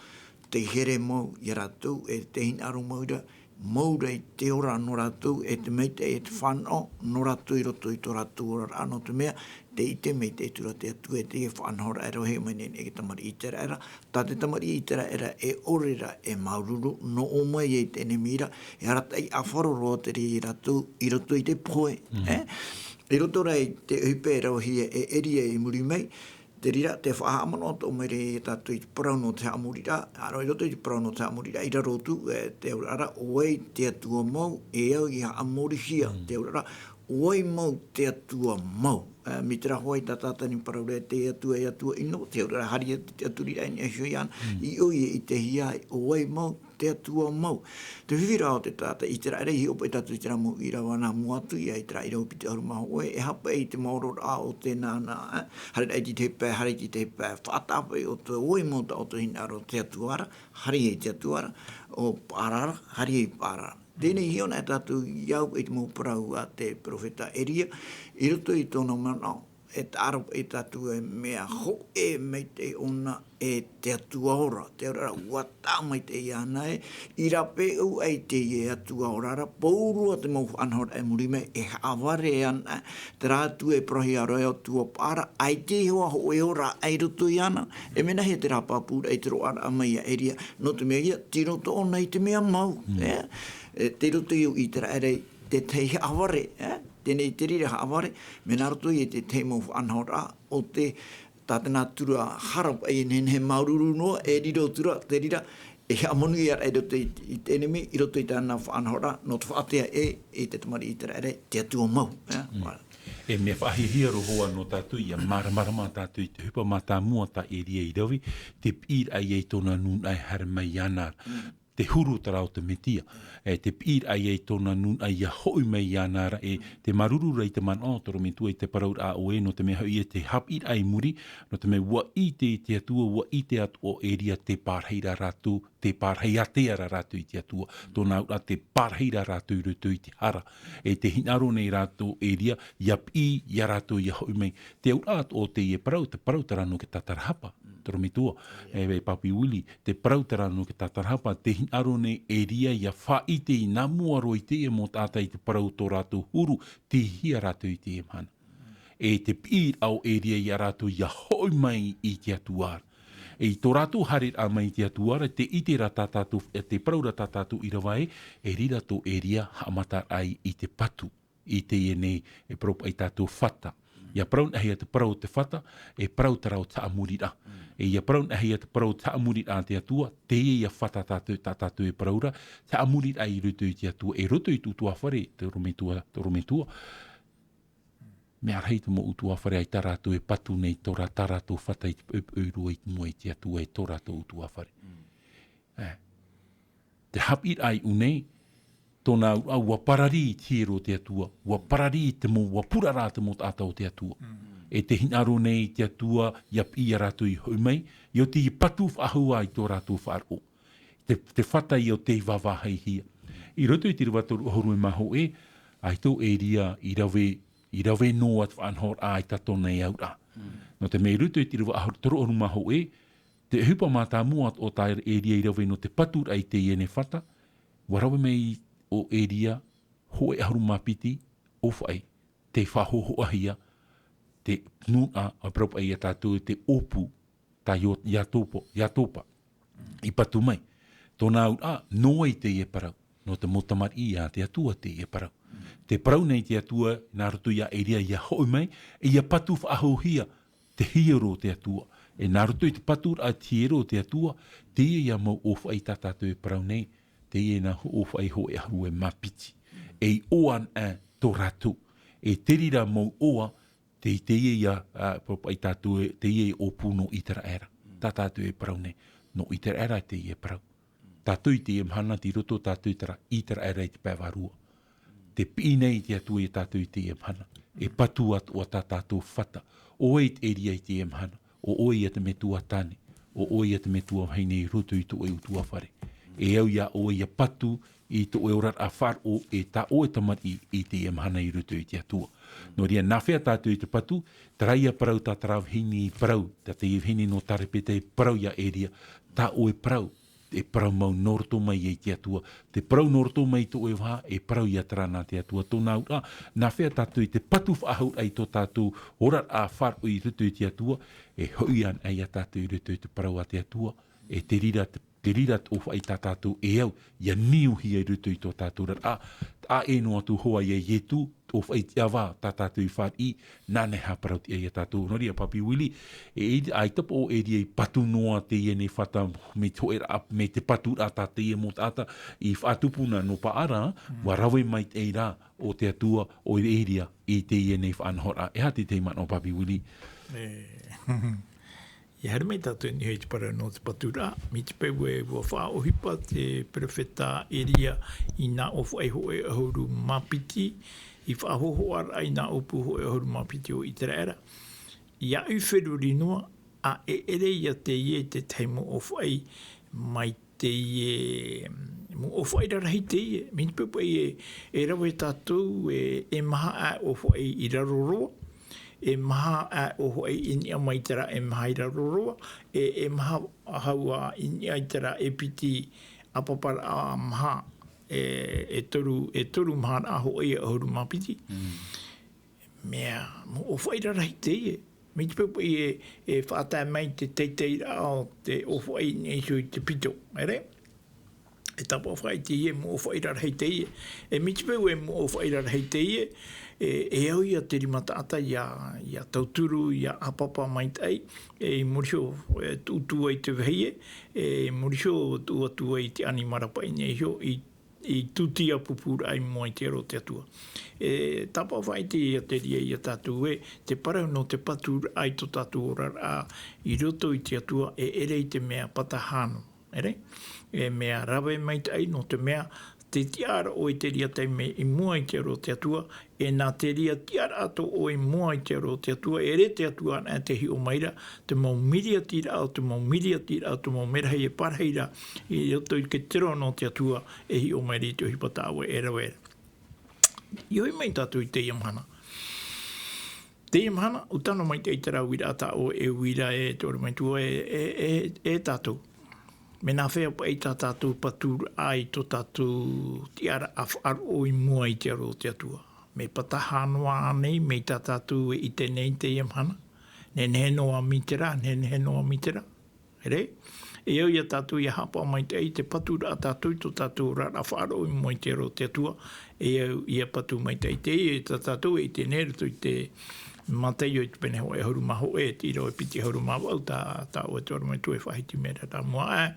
tei here mau ia rātou, e tei hinaʻaro mau ra, mau ra i te ora nō rātou, e te maitaʻi, e te fānaʻo nō rātou i roto i tō rātou oraraʻa, nō te mea, tē ʻite maitaʻi atu ra te Atua, e teie faʻanahoraʻa e rave mai nei e te tamariʻi ʻĪteraʻera, tā te tamariʻi ʻĪteraʻera e ʻore ra e māuruuru, nō ʻō mai ai te ʻenemi ra, e arataʻi ʻāfaro roa te reira ia rātou i roto i te pohe, e? I roto rā i te ʻohipa e ravehia e Eria i muri mai, te reira, tē faʻahaʻamanaʻo atoʻa mai ra ia tātou i te parau nō te haʻamoriraʻa, ʻa rā, i roto i te parau nō te haʻamoriraʻa, i raro atu, e, te auraʻa ra, ʻo vai te Atua mau, e au i haʻamorihia, te auraʻa ra, ʻo vai mau te Atua mau. E, mai te rā hoʻi tā Tātani parau ra, te Atua, e Atua ʻino, te auraʻa ra, haere atu te ʻaturiraʻa i niʻa iho iāna, i ʻō ia i ʻitehia ai, ʻo vai mau te Atua mau. Te fifi ra o te taʻata ʻĪteraʻera, i hiʻo paʻi tātou i terā mau ʻīrava nā mua atu, ia i terā ʻīrava piti ʻahuru mā hōʻē, e aha paʻi te maororaʻa o tēnā nā, e, haere i te tahi pae, haere i te tahi pae, faʻataʻa paʻi ʻoutou, ʻo vai mau tā ʻoutou hinaʻaro, te Atua ra, haere i te Atua ra, ʻo Paʻara ra, haere i Paʻara ra. Teie nei e hiʻo na tātou i au i te mau parau a te perofeta Eria, i roto i tōna manaʻo, e taʻa ra paʻi tātou e mea hōʻē maitaʻi ʻōna e te Atua ora, te auraʻa ra, ʻua taʻa maitaʻi iāna e, i rāveʻa ai teie Atua ora ra, pauroa te mau faʻanahoraʻa i muri mai, e haʻavare ana, terā Atua e parauhia ra e Atua Paʻara, ʻaita hoʻi hōʻē ora i roto iāna, e mea nāhea terā pāpūraʻa i te roaraʻa mai ia Eria, nō te mea ia, tei roto ʻōna i te mea mau, e? E, tei roto ia ʻĪteraʻera i te tahi haʻavare, e? Teie nei te reira haʻavare, mea nā roto ia i te tahi mau faʻanahoraʻa, ʻo te, tā te nātura hara paʻi e nehenehe māuruuru noa, e riro atu ra, te reira, e haʻamanuia ra i roto i, i te ʻenemi, i roto i tāna faʻanahoraʻa, nō te faʻaʻite ē, i te tamariʻi ʻĪteraʻera, te Atua mau, e? E mea faʻahiahia roa hoʻi nō tātou, ia māramarama tātou i te ʻohipa mātāmua tā Eria i rave, te piʻiraʻa ia i tōna nūnaʻa e haere mai iāna ra. Te huru terā o te Metia. E te piʻiraʻa ia i tōna nūnaʻa ia hoʻi mai iāna ra, e te māuruuru ra i te manaʻo, torometua, i te parauraʻa ʻoe, nō te mea hoʻi e te haʻapiʻiraʻa i muri, nō te mea ʻua ʻite te Atua, ʻua ʻite atoʻa ʻo Eria tē pārahi ra rātou, tē pārahi ātea ra rātou i te Atua, tōna auraʻa tē pārahi ra rātou i roto i te hara. E tē hinaʻaro nei rātou Eria, ia piʻi ia rātou ia hoʻi mai. Te auraʻa atoʻa o teie parau, te parau terā nō te tātarahapa. Torometua, e, e Pāpī Willie, te parau terā nō te tātarahapa, tē hinaʻaro nei Eria ia faʻaʻite i nā mua roa i teie mau taʻata i te parau tō rātou huru, tei hea rātou i teie mahana. E te piʻiraʻa o Eria ia rātou ia hoʻi mai i te Atua ra. E i tō rātou haereraʻa mai i te Atua ra, tē ʻite ra tā tātou, e tē parau ra tā tātou ʻīrava ē, e riro tō Eria haʻamataraʻa i te patu. I teie nei, e parau paʻi tātou fata. Ia parau nāhea te parau o te fata, e parau terā o te haʻamoriraʻa. E ia parau nāhea te parau o te haʻamoriraʻa a te Atua, teie ia fata tātou, tā tātou e parau ra, te haʻamoriraʻa i roto i te Atua, e roto i te ʻutuāfare, torometua, torometua. Mea rahi te mau ʻutuāfare ʻaita rātou e patu nei, tō rā-, tā rātou fata i te poʻipoʻi roa i te mua i te Atua e tō rātou ʻutuāfare. E. Te haʻapiʻiraʻa i ʻō nei, tōna auraʻa, ʻua parari i te hiero o te Atua, ʻua parari i te mau, ʻua purara te mau taʻata o te Atua. E tē hinaʻaro nei te Atua, ia piʻi ia rātou i hoʻi mai, ʻia oti ia patu faʻahou i tō rātou faʻaroʻo. Te, te fata ïa ʻo tei vāvāhaihia. I roto i te ʻīrava toru ʻahuru e mā hōʻē, ʻaita ʻo Eria i rave, i rave noa te faʻanahoraʻa ʻaita tōna auraʻa. Nō te mea i roto i te ʻīrava ʻahuru, toru ʻahuru mā hōʻē, te ʻohipa mātāmua o tā Eria i rave nō te paturaʻa i teie nei fata, ʻua rave mai ʻo Eria, hōʻē ʻahuru mā piti, ʻōfaʻi, tei faʻahōhoʻahia, te nūnaʻa, ʻa parau paʻi ia tātou te ʻōpū, tā Io-, Iatopa, Iatopa, i patu mai. Tōna auraʻa, nō vai teie parau? Nō te mau tamariʻi a te Atua teie parau. Tē parau nei te Atua, nā roto ia Eria ʻia hoʻi mai, ʻia patu faʻahouhia te hiero o te Atua. E nā roto i te paturaʻa te hiero o te Atua, teie ïa mau ʻōfaʻi tā tātou e parau nei, teie nā ʻōfaʻi hōʻē ʻahuru e mā piti. E ʻoaʻoa tō rātou. E te reira mau ʻoaʻoa, te, teie ïa, ā, parau paʻi tātou e, teie ʻōpū nō Iteraera. Tā tātou e parau nei. Nō ʻĪteraʻera teie parau. Tātou i teie mahana, tei roto tātou i terā ʻĪteraʻera i te pae vārua. Tē piʻi nei te Atua ia tātou i teie mahana. E patu atoʻa tā tātou fata. ʻO ʻoe te ʻēria i teie mahana. ʻO ʻoe ia te metua tāne. ʻO ʻoe ia te metua vahine i roto i tō ʻoe ʻutuāfare. E au ia ʻoe ia patu i tō ʻoe oraraʻa faʻaroʻo e tā ʻoe tamariʻi i teie mahana i roto i te Atua. Nō reira, nā hea tātou i te patu, terā ia parau tā terā vahine i parau, tā teie vahine nō Tarepeta i parau ia ʻĒria, tā ʻoe parau, e parau mau nō roto mai ia i te Atua, te parau nō roto mai i tō ʻoe vaha, e parau ia terā nā te Atua. Tōna auraʻa, nā hea tātou i te patu faʻahou ra i tō tātou oraraʻa faʻaroʻo i roto i te Atua, e hoʻi ana ia tātou i roto i te parau a te Atua, e te reira te te reira te ʻōfaʻi tā tātou e au, ia niuhia i roto i tō tātou oraraʻa, ʻa ē noa atu hoʻi ia Ietu, te ʻōfaʻi te ʻava tā tātou i fāriʻi, nāna e haʻaparau atu ia tātou. Nō reira, Papi Willie, e, e, ʻaita paʻi ʻo ʻĒria i patu noa teie nei fata, mai te hōʻēraʻa, mai te paturaʻa tā teie mau taʻata i faʻatupu na nō Paʻara, ʻua rave maitaʻi rā ʻo te Atua, ʻo ʻĒria, i teie nei faʻanahoraʻa. E aha te tahi manaʻo, Papi Willie? E, ʻIa haere mai tātou i niʻa i te parau nō te paturaʻa, mai te peu ē ʻua faʻaʻohipa te perofeta ʻĒria i nā ʻōfaʻi hōʻē ʻahuru mā piti, i faʻahōhoʻa ra i nā ʻōpū hōʻē ʻahuru mā piti o ʻĪteraʻera. ʻIa feruri noa, ʻa ʻeʻere ia teie te tahi mau ʻōfaʻi mai teie, mau ʻōfaʻi rarahi teie, mai te peu paʻi e, e rave tātou e, e maha ʻa ʻōfaʻi i raro roa, e maha ʻa ʻōfaʻi i niʻa mai terā e maha i raro roa, e, e maha hau ā i niʻa i terā e piti ʻāpaparaʻa maha, e, e toru, e toru maharaʻa hōʻē ʻahuru mā piti. Mea, mau ʻōfaʻi rarahi teie. Mai te peu paʻi e, e faʻatae mai te teiteiraʻa o te ʻōfaʻi i niʻa iho i te pito, ʻere? E tāpaʻo faʻaʻite ē, mau ʻōfaʻi rarahi teie. E mai te peu ē mau ʻōfaʻi rarahi teie, e, e au ia te rima taʻata ʻia, ʻia tauturu, ʻia ʻāpapa maitaʻi, e i muri iho, e tuʻutuʻu ai te vahie, e i muri iho tuʻu atu ai te ʻanimara paʻi i niʻa iho, i i tūtia pupūraʻa i mua i te aro o te Atua. E tāpaʻo faʻaʻite ia te reira ia tātou ē, te parau nō te paturaʻa i tō tātou oraraʻa i roto i te Atua, e ʻere i te mea patahano, ʻere? E mea rave maitaʻi nō te mea, te tiʻaraʻa ʻoe i te reira taime i mua i te aro o te Atua, e nā te reira tiʻaraʻa tō ʻoe i mua i te aro o te Atua, e ʻere te Atua anaʻe tē hiʻo mai ra, te mau miriatiraʻa o te mau miriatiraʻa o te mau merahi e pārahi ra, i roto i te terōna o te Atua, e hiʻo mai ra i te ʻohipa tā ʻoe e rave ra. ʻIa hoʻi mai tātou i teie mahana. Teie mahana, ʻua tano maitaʻi terā uiraʻa tā ʻoe e uira e te ʻorometua e, e, e, e tātou. Mea nā hea paʻi tā tātou paturaʻa i tō tātou tiʻaraʻa faʻaroʻo i mua i te aro o te Atua. Mea patahā noa ānei, mai tā tātou e ʻite nei teie mahana. Nehenehe noa mai terā, nehenehe noa mai terā. ʻEre? E au ia tātou ʻia haʻapaʻo maitaʻi i te paturaʻa tātou i tō tātou oraraʻa faʻaroʻo i mua i te aro o te Atua. E au ʻia patu maitaʻi teie tā tātou e ʻite nei roto i te Mataio i te pene hōʻē ʻahuru mā hōʻē, te ʻīrava e piti ʻahuru mā vaʻu, tā, tā ʻoe te ʻorometua e faʻahiti mai ra rā mua aʻe.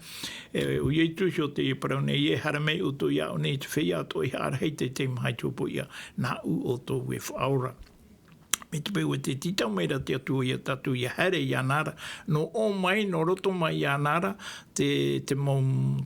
E, ʻoia i tuhi o teie parau nei, e haere mai ʻoutou iāʻu nei i te feiā atoʻa i haʻarahi, tei te maha i te hopoiʻa, nāʻu ʻoutou e faʻaora. Mai te peu ē tē tītau mai ra te Atua ia tātou ʻia haere iāna ra, nō ʻō mai, nō roto mai iāna ra, te, te mau,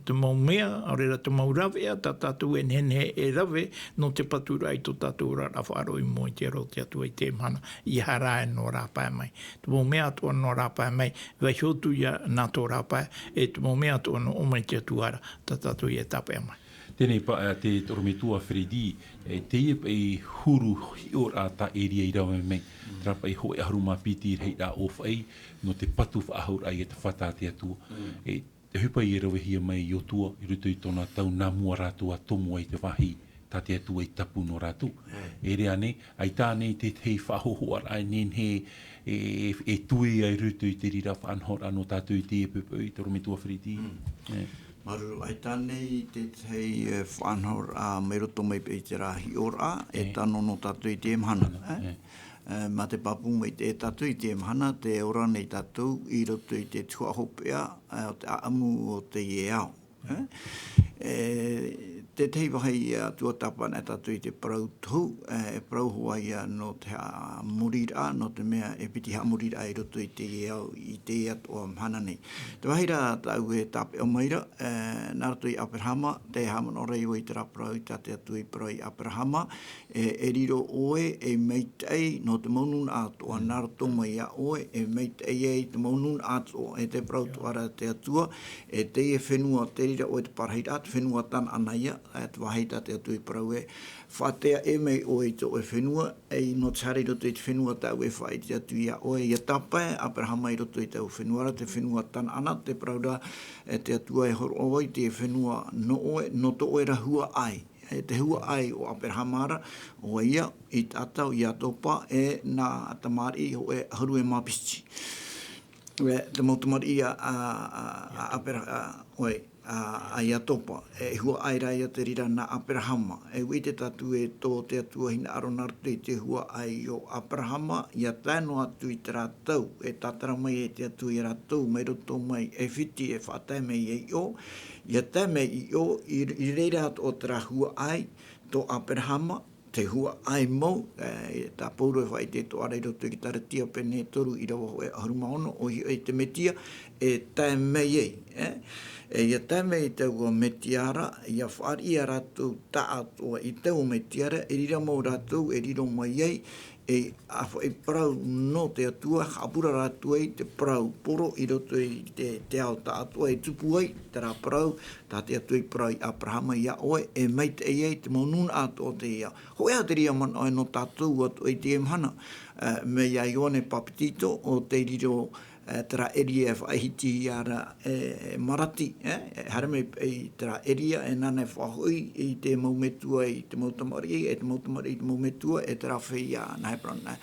te mau mea, ʻaore rā te mau raveʻa, tā tātou e nehenehe e rave, nō te paturaʻa i tō tātou oraraʻa faʻaroʻo i mua i te aro o te Atua i teie mahana, ʻeiaha rā ē nō rāpae mai. Te mau mea atoʻa nō rāpae mai, vaiiho atu ia nā tō rāpae, e te mau mea atoʻa nō ʻō mai te Atua ra, tā tātou ia tāpeʻa mai. Teie nei paʻi, e, te, te ʻorometua Freddy, e, teie paʻi huru hiʻoraʻa tā ʻĒria i rave mai, terā paʻi hōʻē ʻahuru mā piti rahiraʻa ʻōfaʻi, nō te patu faʻahouraʻa ia te fata a te Atua. E, te ʻohipa ia e ravehia mai Iotua, i roto i tōna tau nā mua rātou ʻa tomo ai te vāhi tā te Atua i tapu nō rātou. E reira ānei, ʻaita ānei te, te faʻahōhoʻaraʻa e nehenehe e, e, e tuea i roto i te reira faʻanahoraʻa nō tātou i teie poʻipoʻi, te ʻorometua Freddy. E. Māuruuru, ʻaita ānei te, te, e, faʻanahoraʻa mai roto mai paʻi i terā hiʻoraʻa, e tano nō tātou i teie mahana, e? E, mā te pāpū maitaʻi tātou i teie mahana, tē ora nei tātou i roto i te tuhaʻa hopeʻa, e, o te ʻāʻamu o teie ao, e? E, tētahi vāhi ia tuatāpana e tātou i te parau tohu, e, e parau hoʻi ia nō te haʻamoriraʻa, nō te mea e piti haʻamoriraʻa i roto i teie ao, i teie atoʻa mahana nei. Te vāhi rā tāʻu e tāpeʻa mai ra, e, nā roto i Aperahama, te haʻamanaʻo ra ʻoe i terā parau tā te Atua i parau ia Aperahama, e, e riro ʻoe ei maitaʻi nō te mau nūnaʻa atoʻa, nā roto mai ia ʻoe e maitaʻi ai te mau nūnaʻa atoʻa, e te parau atoʻa ra te Atua, e teie fenua, te reira ʻoe te parahiraʻa, te fenua Tanaana ia, e te vāhi tā te Atua i parau e, faʻaʻite mai ʻoe i tō ʻoe fenua, e nō te haere i roto i te fenua tāʻu e faʻaʻite atu ia ʻoe, ia tāpae Aperahama i roto i taua fenua ra, te fenua Tanaana, te parau ra, e te Atua e hōroʻa vau i te fenua nō ʻoe, nō tō ʻoe ra huaʻai. E te huaʻai o Aperahama ra, ʻoia, Isaaka, Iakoba, e nā tamariʻi hōʻē ʻahuru e mā piti. E, te mau tamariʻi a, a, a, a Apera-, a, ʻoe, a, a Iakoba. E huaʻai ra ia te reira nā Aperahama. E ʻua ʻite tātou e tō te Atua hinaʻaro nā roto i te huaʻai o Aperahama, ʻia tae noa atu i terā tau, e tātara mai e te Atua ia rātou, mai roto mai ʻAifiti e faʻatae mai ai ʻo, ʻia tae mai i ʻō, i, i reira atoʻa terā huaʻai, tō Aperahama, te huaʻai mau, e, tā Pauro e faʻaʻite atoʻa ra i roto i te Kalatia pene toru ʻīrava hōʻē ʻahuru mā ono, ʻoia hoʻi te Mesia, e tae mai ai, e? E, ʻia tae mai taua Mesia ra, ʻia fāriʻi ia rātou tāʻatoʻa i taua Mesia ra, e riro mau rātou, e riro mai ai, e, ā, faʻaʻite parau nō te Atua, haʻapurara atu ai te parau poro i roto i te, te ao tāʻatoʻa e tupu ai, terā parau, tā te Atua i parau ia Aperahama ia ʻoe, e maitaʻi ai te mau nūnaʻa atoʻa o teie ao. Hōʻē ā te reira manaʻo e nō tātou atoʻa i teie mahana, e, mai ia Ioane Papetito, ʻo tei riro, e, terā ʻēria e faʻahiti ia ra, e, Marati, e, e haere mai i terā ʻēria, e nāna e faʻahoʻi i te mau metua, i te mau tamariʻi, e te mau tamariʻi i te mau metua, e terā feiā, nā he parau nā,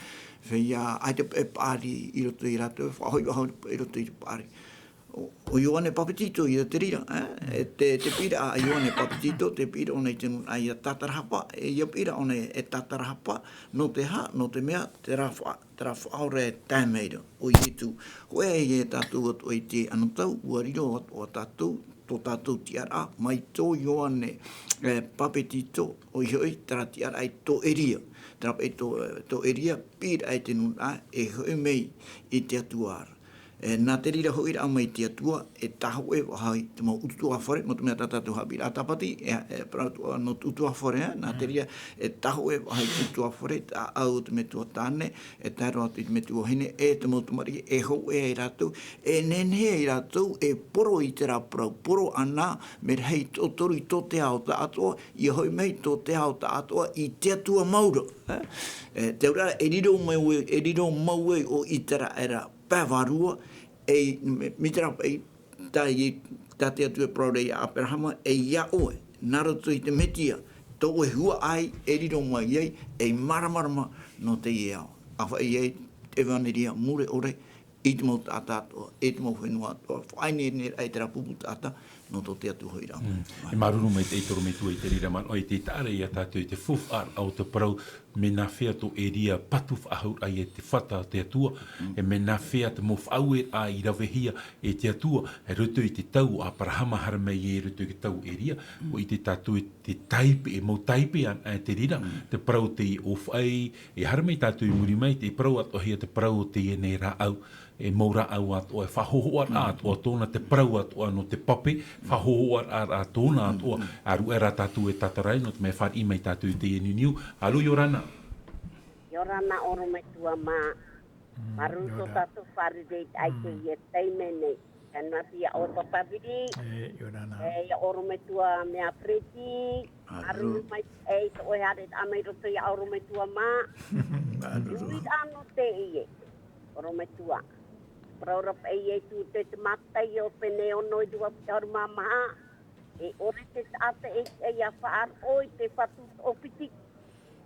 feiā, ʻaita e paʻari i roto ia rātou, e faʻahoʻi, faʻahoʻi i roto i te paʻari. ʻO, ʻo Ioane Papetito ia te reira, e, e te, te piʻiraʻa a Ioane Papetito, te piʻiraʻa ʻōna i te nūnaʻa ia Tatarahapa, e, ia piʻiraʻa ʻōna e Tatarahapa, nō te aha, nō te mea, terā faʻa-, terā faʻaora e tae mai ra, ʻo Ietu. Hōʻē ā e tātou atoʻa i teie anotau, ʻua riro atoʻa tātou, tō tātou tiʻaraʻa, mai tō Ioane, e, Papetito, ʻoia hoʻi, terā tiʻaraʻa i tō ʻĒria, terā paʻi tō, tō ʻĒria, piʻiraʻa i te nūnaʻa, e hoʻi mai i te Atua ra. E, nā te reira hoʻiraʻa mai te Atua, e tāhōʻē faʻahou i te mau ʻutuāfare, nō te mea tā tātou haʻapiʻiraʻa Tāpati, e, e parau atoʻa nō te ʻutuāfare, e, nā te reira, e tāhōʻē faʻahou i te ʻutuāfare, tāʻau o te metua tāne, e tae roa atu i te metua vahine, e te mau tamariʻi, e hōʻē ai rātou, e nehenehe ai rātou, e poro i terā parau poro ʻana, mea rahi tō toru i tō te ao tāʻatoʻa, ʻia hoʻi mai tō te ao tāʻatoʻa i te Atua mau ra, e? E, te auraʻa, e riro mai, e riro mau ai ʻo ʻĪteraʻera, pae vārua, e, mai terā paʻi, tā Ie-, tā te Atua e parau ra ia Aperahama, e ia ʻoe, nā roto i te Mesia, tō ʻoe huaʻai e riro mai ai, ei māramarama nō teie ao. ʻA faʻaʻī ai te ʻevanelia mure ʻore, i te mau taʻata atoʻa, i te mau fenua atoʻa, faʻaineineraʻa i terā pupu taʻata, nō tō te Atua hoʻiraʻa mai. Mm. E māuruuru maitaʻi te ʻorometua i te reira manaʻo, i te taʻa ra ia tātou i te faufaʻaraʻa o te parau, mea nāfea tō ʻĒria patu faʻahou ai e te fata o te Atua, e mea nāfea te mau faʻaueraʻa i ravehia e te Atua, i roto i te tau o Aperahama haere mai i roto i te tau o ʻĒria, ʻua ʻite tātou i te tāipe, e mau tāipe anaʻe te reira, te parau o te ʻōfaʻi, e haere mai tātou i muri mai, te parau atoʻahia te parau o teie nei rāʻau, e mau rāʻau atoʻa, e faʻahōhoʻaraʻa atoʻa tōna te parau atoʻa nō te pape, faʻahōhoʻaraʻa tōna atoʻa, ʻa ruʻe rā tātou e tātara ai, nō te mea fāriʻi mai tātou i teie niuniu. Alo, ʻia ora na. ʻIa ora na ʻorometua mā. Mm, Māuruuru ʻia tō ora. Tātou fārerei i teie taime nei. Tēnā atu ia ʻoe Papa Viri. E, ʻia ora na. E, ia ʻorometua mea Preti. Māuruuru. Māuruuru maitaʻi tō ʻoe haereraʻa mai roto ia ʻorometua mā. Māuruuru. Uiraʻa nō teie. ʻOrometua. Parau ra paʻi e Ietu, te, te Mataio pene ono e rua piti ʻahuru mā maha. E ʻore te taʻata e tiʻa ʻia faʻaroʻo i te fatu toʻopiti.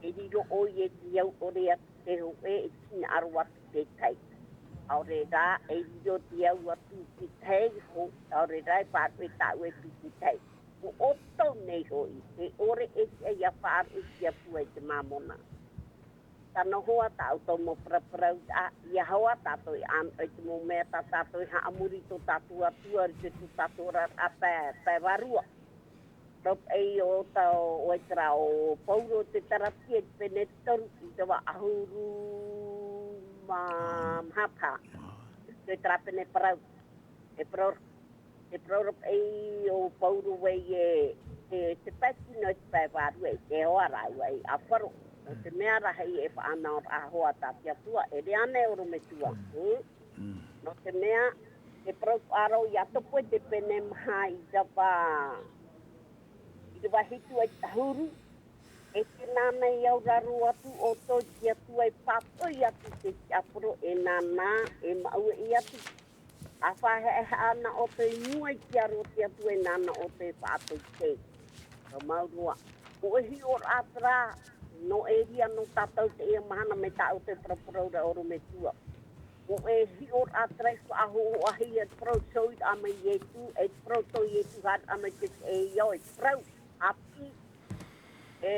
E riro ʻoia i te au ʻore atu te hōʻē e tē hinaʻaro atu i te tahi. ʻAore rā, e riro te au atu i te tahi, ho-, ʻaore rā, e faʻaroʻo tāʻu e piti tahi. ʻO ʻoutou nei hoʻi, e ʻore e tiʻa ʻia faʻaroʻo i te Atua i te Māmona. Tano hoa tātou mau paraparau, ʻa, ʻia hoa tātou i ʻānoʻi te mau mea tā tātou i haʻamori i tō tātou Atua, i te tō tātou oraraʻa pae, pae vārua. Parau paʻi o tau, o terā o Pauro te taratia i te pene toru i te vā ʻahuru mā maha paha. Te terā pene parau. E parau, e parau ra paʻi o Pauro vei e, e te pae tino e te pae vārua e te hoa rāua i ʻAfaro. Nō te mea rahi e faʻanahoraʻa hoa tā te Atua, e riro nei ʻorometua. Mm. Mm. Nō te mea, e parau ʻaro ia topo e te pene maha i te vā i te vā hitu e te ʻahuru, e te nāna i auraro atu ʻoutou i te Atua e pātoʻi atu te tiaporo, e nāna e maʻueʻi atu. ʻA faʻahaʻehaʻa ana ʻoutou i mua i te aro o te Atua, e nāna ʻoutou e faʻatoitei. Ka mau roa. ʻO e hiʻoraʻa terā, nō Eria, nō tātou teie mahana mai tā ʻoutou e paraparau ra ʻorometua. ʻO e hiʻoraʻa terā i faʻahoʻohia e te parau tauiraʻa mai Ietu, e te parau tō Ietu haere mai te, e ia ʻo e parau, ʻāpī, e,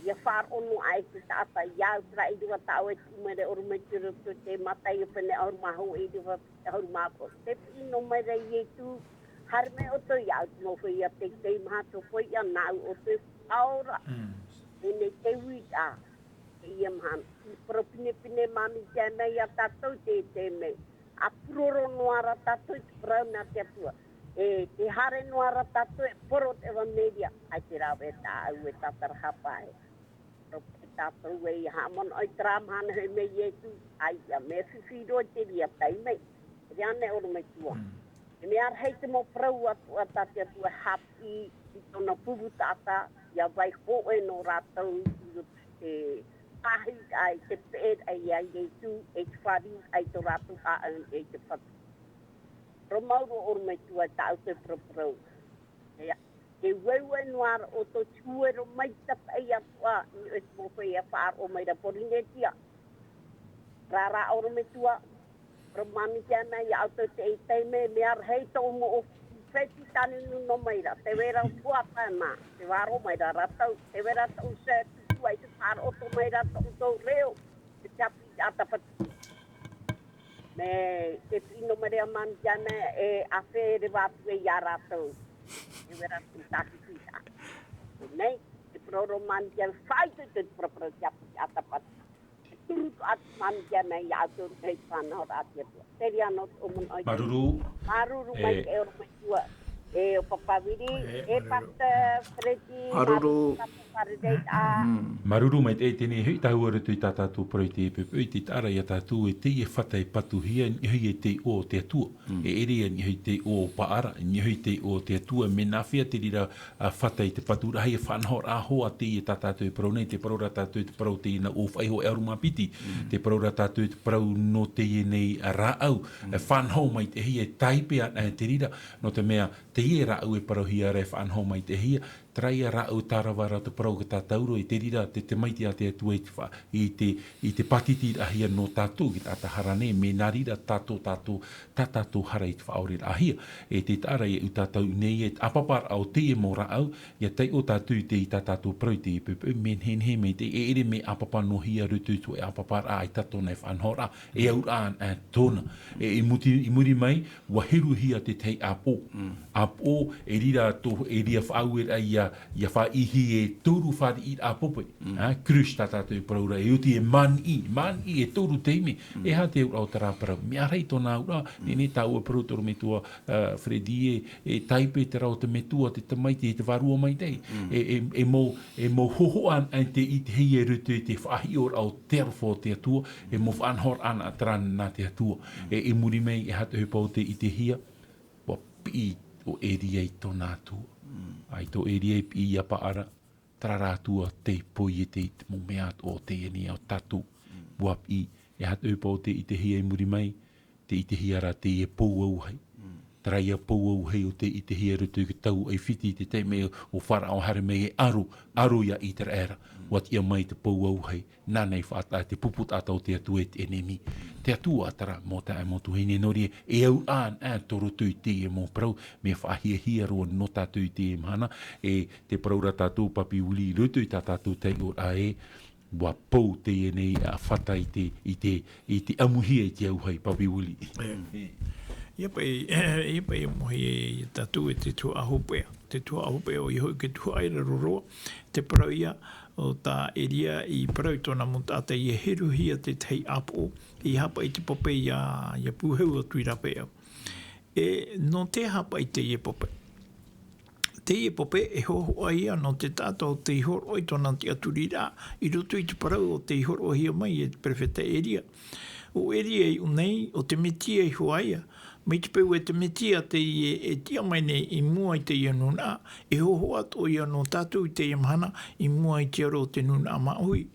ia faʻaroʻo noa aʻe te taʻata, ia au terā i te vā taʻo e tuʻu mai ra ʻorometua i roto i te Mataio pene ʻahuru mā hōʻē i te vā ʻahuru mā hōʻē. Te piʻi noa mai ra Ietu, haere mai ʻoutou ia au te mau feiā teitei maha tō feiā nāʻu ʻoutou e faʻaora. Mm. E nei te uiraʻa, teie mahana. I parau pinepine māmī te ana ia tātou te, te mea. ʻA puroro noa ra tātou i te parau nā te Atua. E, te haere noa ra tātou e poro te ʻevaneria. ʻAita e rave tāʻau e tātarahapa e. Parau paʻi tātou e ia haʻamanaʻo i terā mahana hoʻi mai Ietu. ʻAita, mea fifi roa i te reira taime. Riro nei ʻorometua. Mm. E mea rahi te mau parau atoʻa tā te Atua e haʻapiʻi i tōna pupu taʻata, ia vai hōʻē nō rātou i roto i te pāhiraʻa, i te peʻeraʻa ia Ietu, e te fāriʻiraʻa i tō rātou ʻāʻau, e te fatu. Parau mau roa ʻorometua tā ʻoutou e paraparau. Ia, e ueue noa ra ʻoutou, te huero maitaʻi atoʻa, i niʻa i te mau feiā e faʻaroʻo mai ra Porinetia. Rā rā ʻorometua, parau māmī te ana ia ʻoutou i teie taime, mea rahi tōʻu mau fētiʻi tānunu noa mai ra, tē vai ra ʻoe puapae mā, tē vārua mai ra rātou, tē vai ra tōʻu sē tupu ai, tē faʻaroʻo atoʻa mai ra tō ʻoutou reo, te haʻapiʻi taʻata patu. Mea, te piʻi noa mai ra māmī te ana e ʻāfē reva atu ia rātou. Tē vai ra tōʻu tāpiti taʻata. Nei, te parau ra māmī te ana, faʻaitoito te paraparau te haʻapiʻi taʻata patu. E turu atu māmī te ana ia ʻoutou i te faʻanahoraʻa a te Atua. Te reira noa tōʻu manaʻo i te. Māuruuru. Māuruuru mai e te ʻorometua. E ʻo Papa Viri, e, e māuruuru. Pastor Freddy, māuruuru. Māuruuru, Papa Faraday, ā. Mm. Māuruuru maitaʻi i teie hoʻi tāhua i roto i tā tātou parau i teie poʻipoʻi, tē taʻa ra ia tātou e teie fata e patuhia, i niʻa hoʻi i te iʻoa o te Atua. Mm. E ʻere ia i niʻa hoʻi i te iʻoa o Paʻara, i niʻa hoʻi i te iʻoa o te Atua, mea nāfea te reira, ā, fata i te patu ra, e faʻanahoraʻa hoa teie tā tātou e parau nei, tē parau ra tātou i te parau teie nā ʻōfaʻi hōʻē ʻahuru mā piti, mm, tē parau ra tātou i te parau nō teie nei, ā, rāʻau, mm, e faʻanaho maitaʻihia, e tāipe ana te reira, nō te mea, teie rāʻau e parauhia ra e faʻanaho maitaʻihia, terā ia rāʻau e tārava ra te parau ka tātauro, i te reira te, te tamaiti a te Atua i te fa-, i te, i te pātitiraʻahia nō tātou, i te taʻata hara nei, mea nā reira tātou, tātou, tā tātou hara i te faʻaoreraʻahia. E tē taʻa ra ia tātou nei, e te ʻāpaparaʻa o teie mau rāʻau, ia taiʻo tātou i te, i tā tātou parau i teie poʻipoʻi, mea nehenehe, mea te, e ʻere mea ʻāpapa noa hia i roto i te hōʻē ʻāpaparaʻa, ʻaita tōna e faʻanahoraʻa, e auraʻa, e, tōna. E, i muti-, i muri mai, ʻua heruhia te tahi ʻāpoʻo. Mm. ʻĀpoʻo, e reira tō, e reira faʻaueraʻa ia, ia faʻaʻī e toru fāriʻiraʻa pope. Mm. Ā, cruche tā tātou e parau ra, e oti e māniʻi, māniʻi e toru taime. Mm. E aha te auraʻa o terā parau? Mea rahi tōna auraʻa, mm, nehenehe tāua e parau tō ʻorometua, ā, Freddy e, e tāipe terā o te metua, te tamaiti, te vārua maitaʻi. Mm. E, e, e mau, e mau hōhoʻa ana te, i te hia i roto i te faʻahiʻoraʻa o te aroha o te Atua, e mau faʻanahoraʻa ana terā nā te Atua. Mm. E, i muri mai, e aha te ʻohipa o tē ʻitehia, ʻua piʻi ʻo Eria i tōna Atua. Mm. ʻAita ʻo Eria i piʻi ia Paʻara, terā rā Atua tei poiete i te mau mea atoʻa o teie nei o tātou. Mm. ʻUa piʻi, e aha te ʻohipa o tē ʻitehia i muri mai, tē ʻitehia ra teie pou auahi. Mm. Terā ia pou auahi o tē ʻitehia i roto i te tau ʻAifiti, i te taime ʻo Faraō haere mai e aro, aro ia ʻĪteraʻera. Mm. ʻUa tiʻa mai te pou auahi, nāna i faʻataʻa te pupu taʻata o te Atua e te ʻenemi. Te Atua, terā mau taeaʻe, mau tuahine, nō reira, e auraʻa ana tō roto i teie mau parau, mea faʻahiahia roa nō tātou i teie mahana, e tē parau ra tātou, Papi Willie, i roto i tā tātou taiʻoraʻa ē, ʻua pou teie nei, ā, fata i te, i te, i te ʻamuhia i te auahi, Papi Willie. E. E. ʻIa paʻi, ʻia paʻi ʻamuhia ia tātou e te tuhaʻa hopeʻa. te tuhaʻa hopeʻa, ʻoia hoʻi te tuhaʻa i raro roa, te parau ia o tā Eria i parau i tōna mau taʻata ʻia heruhia te tahi ʻāpoʻo, ʻia haʻapaʻo i te pape ʻia, ʻia pūhau atu i rāveʻa. E, nō te haʻapaʻo i teie pape. Teie pape e hōhoʻa ia nō te taʻata ʻo tei hōroʻa i tōna tiʻaturiraʻa i roto i te parau ʻo tei hōroʻahia mai e te perofeta Eria. ʻO Eria i ʻō nei, ʻo te Metia iho ā ia. Mai te peu e te Metia teie e tiʻa mai nei i mua i teie nūnaʻa, e hōhoʻa atoʻa ia nō tātou i teie mahana i mua i te aro o te nūnaʻa māʻohi.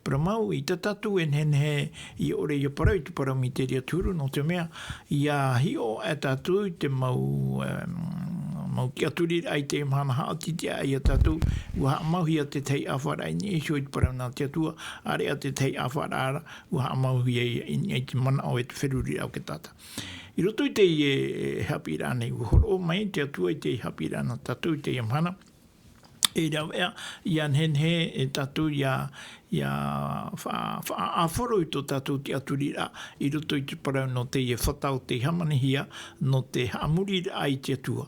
Parau mau, ʻaita tātou e nehenehe ʻia ʻore ʻia parau i te parau mīteria te huru, nō te mea, ʻia hiʻo aʻe tātou i te mau, em, mau tiʻaturiraʻa i teie mahana haʻatītīʻa ia tātou, ʻua haʻamauhia te tahi ʻāfaraʻa i niʻa iho i te parau nā te Atua, ʻāreʻa te tahi ʻāfaraʻa ra, ʻua haʻamauhia ia i niʻa i te manaʻo e te feruriraʻa o te taʻata. I roto i teie haʻapiʻiraʻa nei, ʻua hōroʻa mai te Atua i te haʻapiʻiraʻa nā tātou i teie mahana, e rāveʻa, ʻia nehenehe e tātou ʻia, ʻia fa-, faʻaʻāfaro i tō tātou tiʻaturiraʻa i roto i te parau nō teie fata ʻo tei hāmanihia, nō te haʻamoriraʻa i te Atua.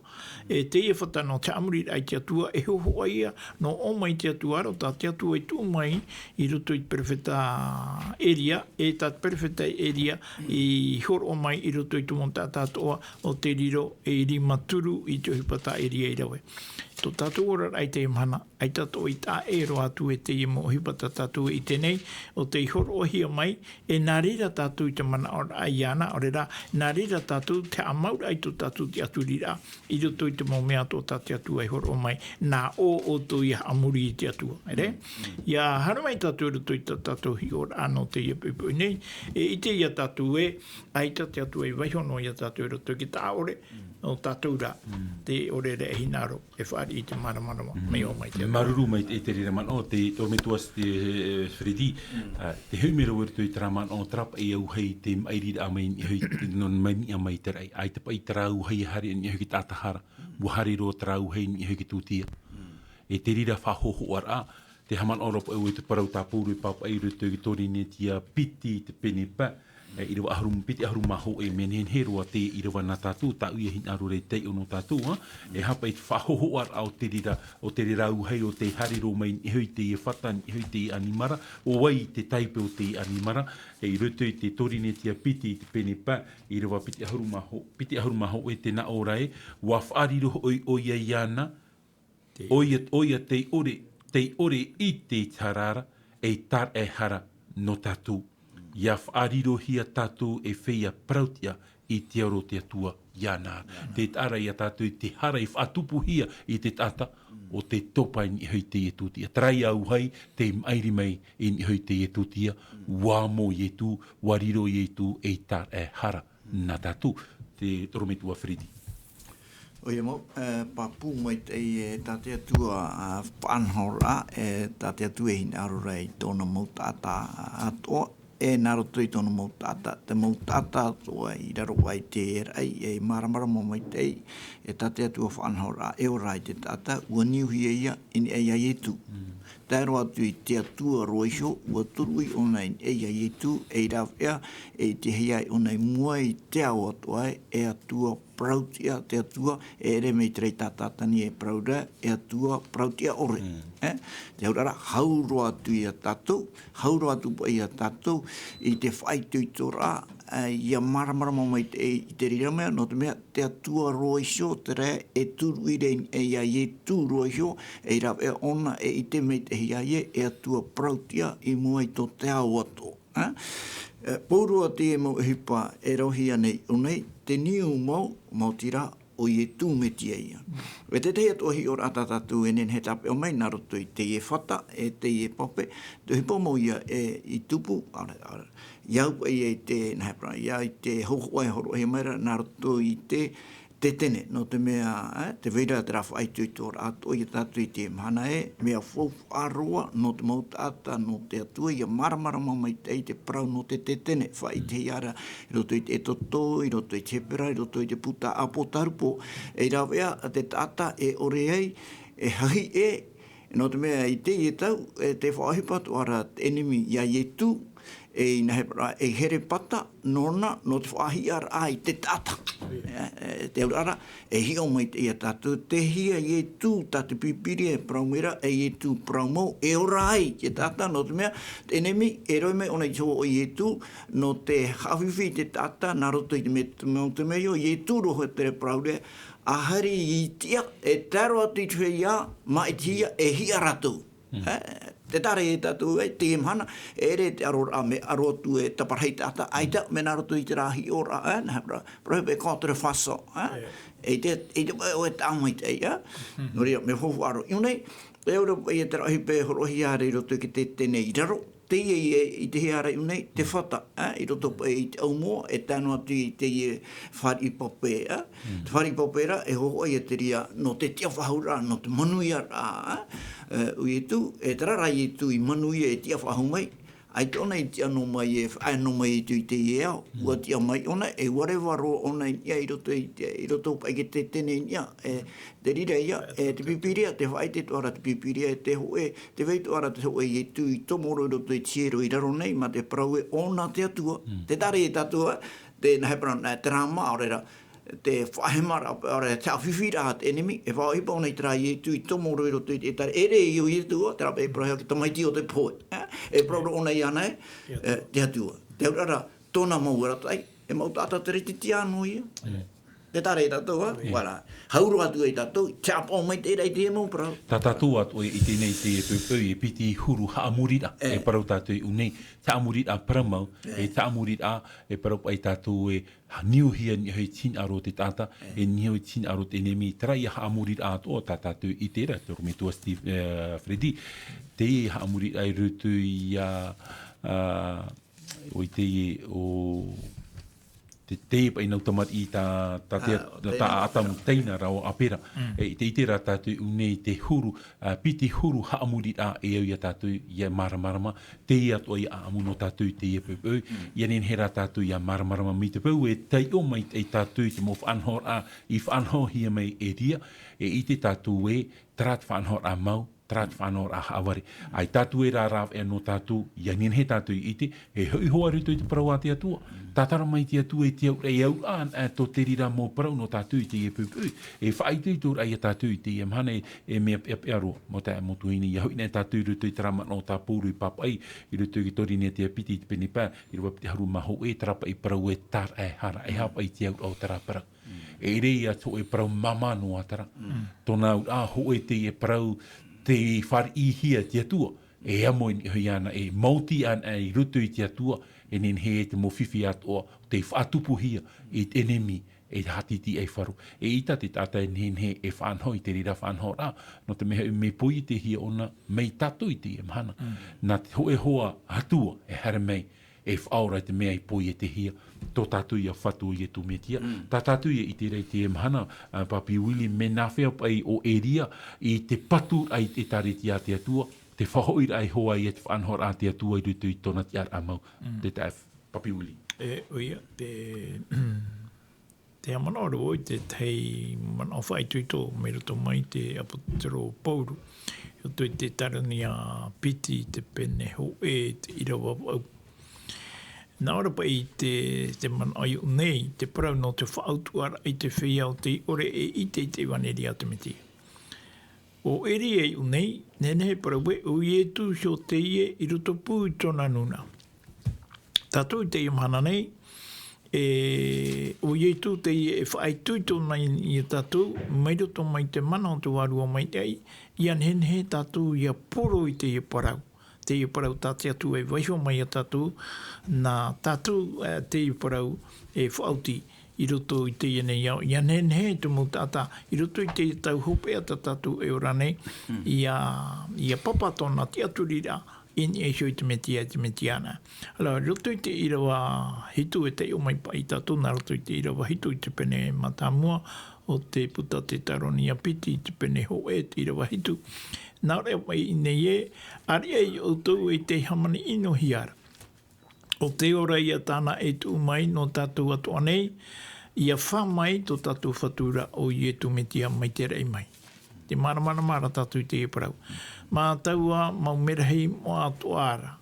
E teie fata nō te haʻamoriraʻa i te Atua, e hōhoʻa ia, nō ʻō mai te Atua ra, tā te Atua i tuʻu mai i roto i te perofeta Eria, e tā te perofeta Eria i hōroʻa mai i roto i te mau taʻata atoʻa ʻo tē riro ei rima turu i te ʻohipa tā Eria i rave. Tō tātou oraraʻa i teie mahana, ʻaita atoʻa i taʻa ʻē roa atu e teie mau ʻohipa tā tātou e ʻite nei, ʻo tei hōroʻahia mai, e nā reira tātou i te manaʻoraʻa iāna, ʻaore rā, nā reira tātou te haʻamauraʻa i tō tātou tiʻaturiraʻa, i roto i te mau mea atoʻa tā te Atua i hōroʻa mai, nā ʻō ʻoutou ʻia haʻamori i te Atua, ʻere? ʻIa haere mai tātou i roto i tā tātou hiʻoraʻa nō teie poʻipoʻi nei, e ʻite ia tātou ē, ʻaita te Atua i vaiiho noa ia tātou i roto i te taʻa ʻore, nō tātou rā, te ʻore e hinaʻaro, e fāriʻi i te māramarama, mai ʻō mai te Atua. Māuruuru maitaʻi i te reira manaʻo, te ʻorometua, te, eh, Freddy, ah, te hoʻi mai ra vau i roto i terā manaʻo, terā paʻi auahi te maʻiriraʻa mai i niʻa iho i te, nō, mai niʻa mai i te raʻi, ʻaita paʻi terā auahi e haere i niʻa iho i te taʻata hara, ʻua haere roa terā auahi i niʻa iho i te tūtia. E te reira faʻahōhoʻaraʻa, te haʻamanaʻo ra paʻi vau i te parau tā Pauro e pāpaʻi i roto i te Korinetia piti i te pene pae, e, ʻīrava ʻahuru, piti ʻahuru mā hōʻē, mea nehenehe roa te ʻīrava nā tātou, tāʻu ia hinaʻaro ra i taiʻo nō tātou, ā, e haʻapaʻo i te faʻahōhoʻaraʻa o te reira, o te reira auahi ʻo tei haere roa mai i niʻa iho i teie fata, i niʻa iho i teie ʻanimara, ʻo vai te taipe o teie ʻanimara, e, i roto i te Korinetia piti i te pene pae, ʻīrava piti ʻahuru mā hō-, piti ʻahuru mā hōʻē, tē nā ʻō ra ē, ʻua faʻariro hoʻi ʻoia iāna, ʻoia, ʻoia tei ʻore, tei ʻore i te hara ra, ei tāraʻehara nō tātou. ʻIa faʻarirohia tātou ei feiā parauʻtiʻa i te aro o te Atua iāna. Te taʻa ra ia tātou i te hara i faʻatupuhia i te taʻata, ʻo tei topa i niʻa iho i teie tūtia. Terā ia auahi, tei maʻiri mai i niʻa iho i teie tūtia, ʻua amo Ietu, ʻua riro Ietu ei tāraʻehara nā tātou, te ʻorometua Freddy. ʻOia mau, e, pāpū maitaʻi, e, tā te Atua, a, faʻanahoraʻa, e, tā te Atua e hinaʻaro ra i tōna mau taʻata atoʻa, e, nā roto i tōna mau taʻata, te mau taʻata atoʻa i raro aʻe i te raʻi, e, māramarama maitaʻi, e, tā te Atua faʻanahoraʻa, e ora i te taʻata, ʻua niuhia ia i niʻa ia Ietu. Tae roa atu i te Atua roa iho, ʻua turuʻi ʻōna i niʻa ia Ietu, ei rāveʻa, e ʻitehia ʻōna i mua i te ao atoʻa, e Atua parauʻtiʻa te Atua, e ʻere mai te reira tātātani e parau ra, e Atua parauʻtiʻa ʻore. E? Te auraʻa ra, hau roa atu ia tātou, hau roa atu paʻi ia tātou, i te faʻaitoitoraʻa, e, ʻia māramarama mai te, i te reira mea, nō te mea, te Atua roa iho, terā e turuʻi ra i niʻa ia Ietu roa iho, ei rāveʻa ʻōna e ʻite maitaʻi ia ē, e Atua parauʻtiʻa i mua i tō te ao atoʻa. E, pauroa te mau ʻohipa e rauhia nei ʻō nei, te niu mau, maoti rā, ʻo Ietu Metia ia. E tētahi atu hiʻoraʻa tā tātou e nehenehe e tāpeʻa mai nā roto i teie fata, e teie pape, te ʻohipa mau ia e i tupu, ʻaore, ʻaore, ʻia au paʻi i te, nā hea parau, ʻia i te hōhoʻa e hōroʻahia mai ra, nā roto i te, te tetene, nō te mea, e, tē vai ra terā faʻaitoitoraʻa atoʻa ia tātou i teie mahana ē, mea faufaʻa roa, nō te mau taʻata, nō te Atua, ʻia māramarama maitaʻi te parau nō te tetene, faʻaʻitehia ra, i roto i te Exodo, i roto i te Hebera, i roto i te puta ʻĀpōtarupo, ei rāveʻa te taʻata e ʻore ai, e hahi ē, nō te mea i teie tau, e tē faʻaʻohipa atoʻa ra te ʻenemi ia Ietu, e inahepara, e here pata nōna, nō te faʻahiʻaraʻa i te taʻata. E, e, te auraʻa ra, e hiʻo mai te ia tātou, te hia Ietu tā te Pīpīria e parau mai ra, e Ietu parau mau, e ora ai te taʻata, nō te mea, te ʻenemi, e rave mai ʻōna i te hōhoʻa o Ietu, nō te haʻafifi i te taʻata, nā roto i te mea, te mea, te mea, ʻo Ietu roa te parau ra, ʻa haere i te ia, e tae roa atu i te feiā, mā i te hia, e hiʻa rātou. Mm. E, te tare e tātou, e, te mahana, e ʻere te aro ra, mea aro atu e taparahi taʻata, ʻaita, mea nā roto i te rā hiʻoraʻa, e, nā, ra, ra, e contre-façon, e. E. E te, e te, o e tāmai te, e. Mm. Nō reira, mea faufaʻa roa. I ʻō nei, e ora, e te rahi pe horoʻahia ra i roto i te tene i raro, te ia, e, i te hea ra i ʻō nei, te fata, e, i roto paʻi i te ʻaumoa, e tae noa atu i te ia fāriʻi pape, e. Mm. Te fāriʻi pape ra, e hōhoʻa ia te reira, nō te tiʻa faʻahou ra, nō te manuia ra, e. E, ʻo Ietu, e terā rā Ietu i manuia e tiʻa faʻahou mai, ʻaita ʻōna i tiʻa noa mai e, ʻaita noa mai Ietu i te ia ao, Mm. ʻua tiʻa mai ʻōna, e ʻua reva roa ʻōna i niʻa i roto i te, i roto paʻi i te tene i niʻa, e, te reira ia, e, te Pīpīria, te faʻaʻite atoʻa ra te Pīpīria, e te hōʻē, te vai atoʻa ra te hōʻē Ietu i tomo roa i roto i te hiero i raro nei, mā te parau e ʻōna te Atua, Mm. te tare e tātou, te nahepara, nā, te rāma, ʻaore ra, te faʻahemaraʻa, ʻaore, te haʻafifi ra te ʻenemi, e faʻaʻohipa ʻōna i terā Ietu i tomo roa i roto i te tare, e ʻere ïa ʻo Ietu, terā paʻi e parau ra te tamaiti o te pohe, e, e parau ra ʻōna iāna e, e, te Atua. Te auraʻa ra, tōna mau arataʻi, e mau taʻata Teretitiano ïa. Mm. Te tare e tātou, e? Mm. Voilà. Hau roa atu ai tātou, te ʻāpaʻo mai te reira i te mau parau. Tā tātou atoʻa e ʻite nei te poʻipoʻi, e piti huru haʻamoriraʻa, E. e parau tātou i ʻō nei, te haʻamoriraʻa parau mau, E. e te haʻamoriraʻa, e parau paʻi tātou e niuhia, niuhia i te hinaʻaro o te taʻata, E. e niuhia i te hinaʻaro o te ʻenemi, terā ïa haʻamoriraʻa atoʻa tā tātou i ʻite ra, te ʻorometua Steve, e, Freddy, te haʻamoriraʻa i roto ia, a, ʻo ʻite, ʻo te, te paʻi nau tamariʻi tā, tā te, A, tā Taina. Atamu, Taina rā ʻo Apera. Mm. E, i te, ʻite ra tātou i ʻō nei te huru, a, piti huru haʻamoriraʻa e au ia tātou ʻia māramarama, teie atoʻa ïa ʻāʻamu nō tātou i teie poʻipoʻi, Mm. ʻia nehenehe rā tātou ʻia māramarama mai te peu e taiʻo mai ai tātou i te mau faʻanahoraʻa i faʻanahohia mai e Eria, e ʻite tātou ē, terā te faʻanahoraʻa mau, terā te faʻanahoraʻa haʻavare. ʻAita tātou e rāveʻa nō tātou, ʻia nehenehe tātou i ʻite, e hoʻi hoʻi roto i te parau a te Atua. Tātara mai te Atua i te auraʻa, e auraʻa, e tō te reira mau parau nō tātou i teie poʻipoʻi. E faʻaitoitoraʻa ia tātou i teie mahana e, e mea peʻapeʻa roa, mau taeaʻe, mau tuahine, ʻia hoʻi na tātou i roto i terā manaʻo tā Pauro i pāpaʻi, i roto i te Korinetia piti i te pene pae, ʻīrava piti ʻahuru mā hōʻē, terā paʻi parau e tāraʻehara, e aha paʻi te auraʻa o terā parau. E ʻere ïa te hōʻē parau māmā noa terā. Mm. Tōna auraʻa hōʻē teie parau tei fāriʻihia e te Atua. E amo i niʻa iāna, e maoti ana i roto i te Atua, e nehenehe te mau fifi atoʻa, tei faʻatupuhia i te ʻenemi, e haʻatītīʻaifaro. Eʻita te taʻata e nehenehe e faʻanaho i te reira faʻanahoraʻa, nō te mea hoʻi mea poietehia ʻōna, mai tātou i teie mahana. Mm. Nā te hōʻē hoa Atua, e haere mai, e faʻaora i te mea i poietehia, tō tātou ia Fatu ʻo Ietu Metia. Mm. Tā tātou ia ʻite ra i teie mahana, a, Papi Willie, mea nāfea paʻi ʻo Eria, i te patu ai te ʻĒtārētia a te Atua, te faʻahoʻiraʻa iho ā ia te faʻanahoraʻa a te Atua i roto i tōna tiʻaraʻa mau. Mm. Te taeaʻe Papi Willie. E, ʻoia, te, te haʻamanaʻo ra vau i te tahi manaʻo faʻaitoito mai roto mai te ʻāpōsetolo Pauro, i roto i te Korinetia piti, te pene hōʻē, te ʻīrava vaʻu. Nā ʻō ra paʻi te, te manaʻo i ʻō nei, te parau nō te faʻautuʻaraʻa i te feiā ʻo tei ʻore e ʻite i te ʻevaneria a te Metia. ʻO Eria i ʻō nei, nehenehe e parau ē, ʻo Ietu iho teie i roto pū i tōna nūnaʻa. Tātou i teie mahana nei, e, ʻo Ietu teie e faʻaitoito nei ia tātou, mai roto mai te mana o te Vārua Maitaʻi, ʻia nehenehe tātou ʻia poro i teie parau. Teie parau tā te Atua e vaiiho mai ia tātou, nā tātou, e, teie parau e faʻaoti i roto i teie nei ao. ʻIa nehenehe te mau taʻata, i roto i te tau hopeʻa tā tātou e ora nei, Mm. ʻia, ʻia papa tōna tiʻaturiraʻa, i niʻa iho i te Metia, i te Metia na. Ara, i roto i te ʻīrava hitu e taiʻo mai paʻi tātou, nā roto i te ʻīrava hitu i te pene mātāmua, o te puta Korinetia piti i te pene hōʻē, te ʻīrava hitu. Nā reira paʻi i ʻō nei ē, ʻāreʻa ia ʻoutou e tei hāmani ʻinohia ra. ʻO te ora ia tāna e tuʻu mai nō tātou atoʻa nei, ʻia fā mai tō tātou Fatu ra ʻo Ietu Metia mai te raʻi mai. Te māramarama ra tātou i teie parau. Mā taua mau merahi moʻa atoʻa ra.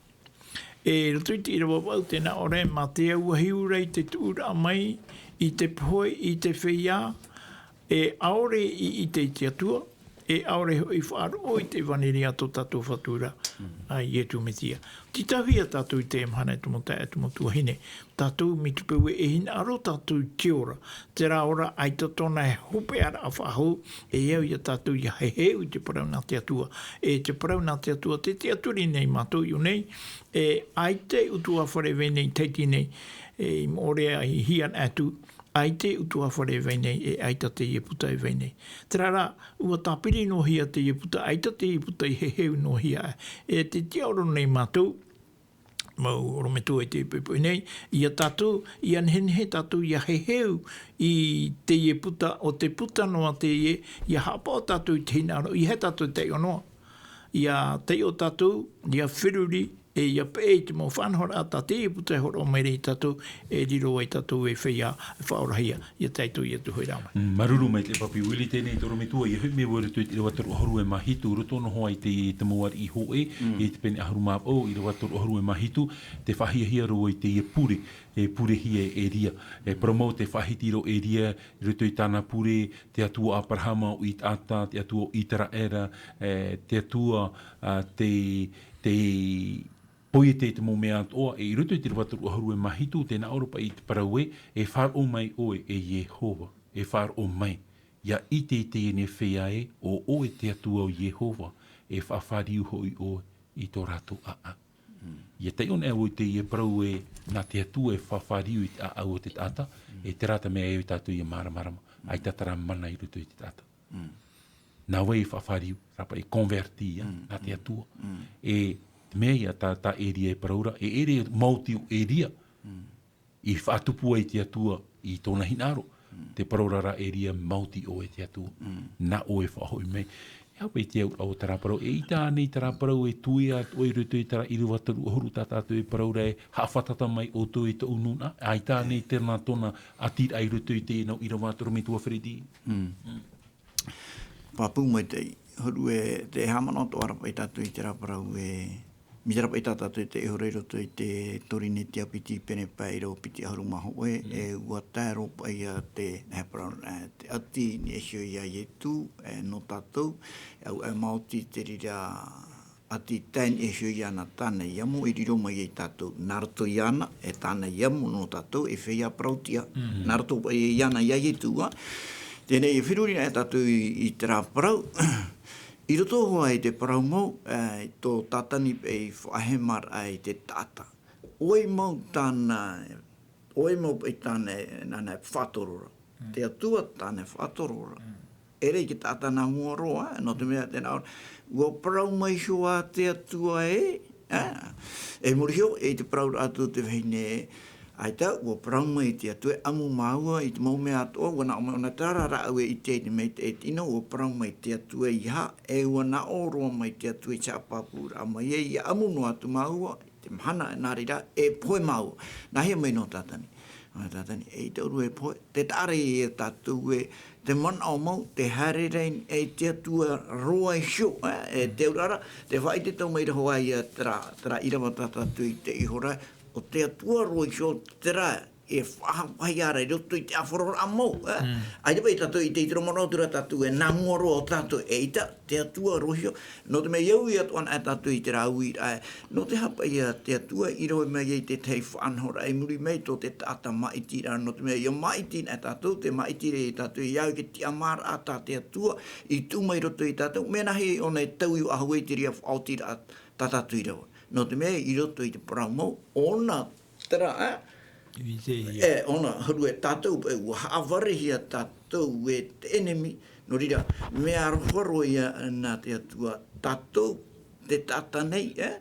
E roto i te ʻīrava vaʻu, tē nā ʻō ra, mā te auahi ʻura i te tuʻuraʻa mai i te pohe, i te feiā, e ʻaore i ʻite i te Atua, e ʻaore hoʻi i faʻaroʻo i te ʻevanelia a tō tātou Fatu ra, a Iesu Mesia. Tītauhia tātou i teie mahana, e te mau taeaʻe, e te mau tuahine. Tātou, mai te peu ē e hinaʻaro tātou i te ora, terā ora ʻaita tōna e hopeʻaraʻa faʻahou, e au ia tātou ʻia heheu i te parau nā te Atua. E te parau nā te Atua, tē tiʻaturi nei mātou i ʻō nei, e ʻaita e ʻutuāfare e vai nei i Tahiti nei, e i Moʻorea, i Hianaʻa atu, ʻaita e ʻutuāfare e vai nei, e ʻaita teie puta e vai nei. Terā rā, ʻua tāpiri noa hia teie puta, ʻaita teie puta i heheu noa hia. E tē tiʻaoro nei mātou, mau ʻorometua i te poʻipoʻi nei, ia tātou, ʻia nehenehe tātou ʻia heheu i teie puta, ʻo te puta noa teie, ʻia haʻapaʻo tātou i te hinaʻaro, ʻeiaha tātou e taiʻo noa. ʻIa taiʻo tātou, ʻia feruri, e ʻia peʻe i te mau faʻanahoraʻa tā teie puta e hōroʻa mai ra ia tātou, e riro ai tātou ei feiā, e faʻaorahia, ʻia tae atu ia te hoʻi rā mai. Mm, māuruuru maitaʻi, Papi Willie. Teie nei te ʻorometua, ʻia hoʻi mai vau i roto i te ʻīrava toru ʻahuru e mā hitu, roto noa hoʻi i te, te mau ariʻi hōʻē, i te pene ʻahuru mā vaʻu, ʻīrava toru ʻahuru e mā hitu, tē faʻahiahia ra vau i teie pure, e purehia e Eria. E parau mau tē faʻahiti ra ʻo Eria, i roto i tāna pure, te Atua o Aperahama, o Isaaka, te Atua o Iseraela, e, te Atua, a, te, te poiete i te mau mea atoʻa, e i roto i te ʻīrava toru ʻahuru e mā hitu, tē nā ʻō ra paʻi te parau ē, e faʻaroʻo mai ʻoe, e Iehova, e faʻaroʻo mai. ʻIa ʻite i teie nei feiā ē, ʻo ʻoe te Atua ʻo Iehova, e faʻafāriu hoʻi ʻoe i tō rātou ʻāʻau. ʻIa taiʻo anaʻe vau i teie parau ē, nā te Atua e faʻafāriu i te ʻāʻau o te taʻata, e terā te mea e au ia tātou ʻia māramarama, ʻaita terā mana i roto i te taʻata. Nā vai e faʻafāriu, rā paʻi e converti, ā, nā te Atua. E te mea ia tā, tā Eria e parau ra, e ʻere maoti ʻo Eria i faʻatupu ai te Atua i tōna hinaʻaro. Tē parau ra rā Eria, maoti ʻoe te Atua. Nā ʻoe e faʻahoʻi mai. E aha paʻi te auraʻa o terā parau? Eʻita ānei terā parau e tuia atu ai i roto i terā ʻīrava toru ʻahuru tā tātou e parau ra, e haʻafātata mai ʻoutou i tōʻu nūnaʻa? ʻAita ānei tēnā tōna ʻātīraʻa i roto i teie nau ʻīrava, te ʻorometua Freddy? Pāpū maitaʻi. Hōʻē, tē haʻamanaʻo atoʻa ra paʻi tātou i terā parau ē, mai terā paʻi tā tātou i te hora i roto i te Korinetia piti, pene pae ʻīrava piti ʻahuru mā hōʻē, e ʻua tae roa paʻi ia te, e parau, e, te ʻati i niʻa iho ia Iesu, e, nō tātou, e, ʻua maoti te reira ʻati i tae i niʻa iho iāna tāna i amo i riro mai ia tātou. Nā roto iāna, e tāna i amo nō tātou, e feiā parau-tiʻa. Nā roto paʻi iāna ia Iesu, ā. Teie nei e feruri anaʻe tātou i, i terā parau. I roto hoʻi i te parau mau, e, i tō Tātani paʻi faʻahemaraʻa i te taʻata. ʻOi mau tāna, ʻoe mau paʻi tāna, nāna e faʻatoro ra. Te Atua tāna e faʻatoro ra. ʻEʻere i te taʻata nā mua roa, nō te mea tēnā, ʻua parau mai iho ā te Atua ē, ā, e muri iho, e i te parau atu te vahine, ʻaita, ʻua parau mai te Atua e amo māua i te mau mea atoʻa, ʻua naʻo mai ʻōna, terā rā ʻoe e ʻite ai te mea e tino, ʻua parau mai te Atua i aha, e ʻua naʻo roa mai te Atua i te haʻapāpūraʻa mai ē, ʻia amo noa atu māua, te mahana, nā reira, e pohe māua. Nā hea mai nō Tātani? Nō Tātani, eʻita ʻōrua e pohe, tē taʻa ra ia tātou ē, te manaʻo mau, te haere ra i niʻa i te Atua roa iho, ā, e te auraʻa ra, tē faʻaʻite tau mai ra hoʻi ia terā, terā ʻīrava tā tātou i teie hora, ʻo te Atua roa iho, terā, e faʻahaʻapaʻo ra i roto i te ʻāfaro ra mau, ā. ʻAita paʻi tātou i te, i te rōmana atu ra tātou ē, nā mua roa o tātou, eʻita, te Atua roa iho, nō te mea ʻia ui atu anaʻe tātou i terā uiraʻa, nō te aha paʻi ia te Atua i rave mai ai te tahi faʻanahoraʻa i muri mai tō te taʻata māʻitiraʻa, nō te mea ʻia māʻiti anaʻe tātou, tē māʻiti ra ia tātou, ʻia au i te tiʻamāraʻa tā te Atua i tuʻu mai roto ia tātou, mea nāhea ʻōna e taui faʻahou ai te reira faʻaotiraʻa tā tātou i rave. Nō te mea i roto i te parau mau, ʻōna terā, ā? E, ʻōna, hōʻē, tātou, e, ʻua haʻavarehia tātou e te ʻenemi, nō reira, mea aroha roa ia nā te Atua, tātou, te taʻata nei, ā?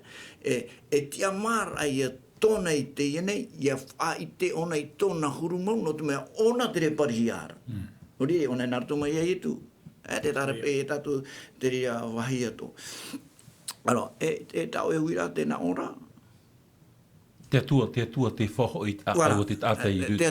E, e tiʻamāraʻa ia tōna i teie nei, ʻia faʻaʻite ʻōna i tōna huru mau, nō te mea ʻōna te reparahia ra. Nō reira, ʻōna nā roto mai ia Iesu, ā, tē taʻa ra paʻi ia tātou te reira vāhi atoʻa. Alors, e, e tā ʻoe uiraʻa tē nā ʻō ra, Te Atua, te Atua, te faʻahoʻi i te ʻāʻau o te taʻata i roto.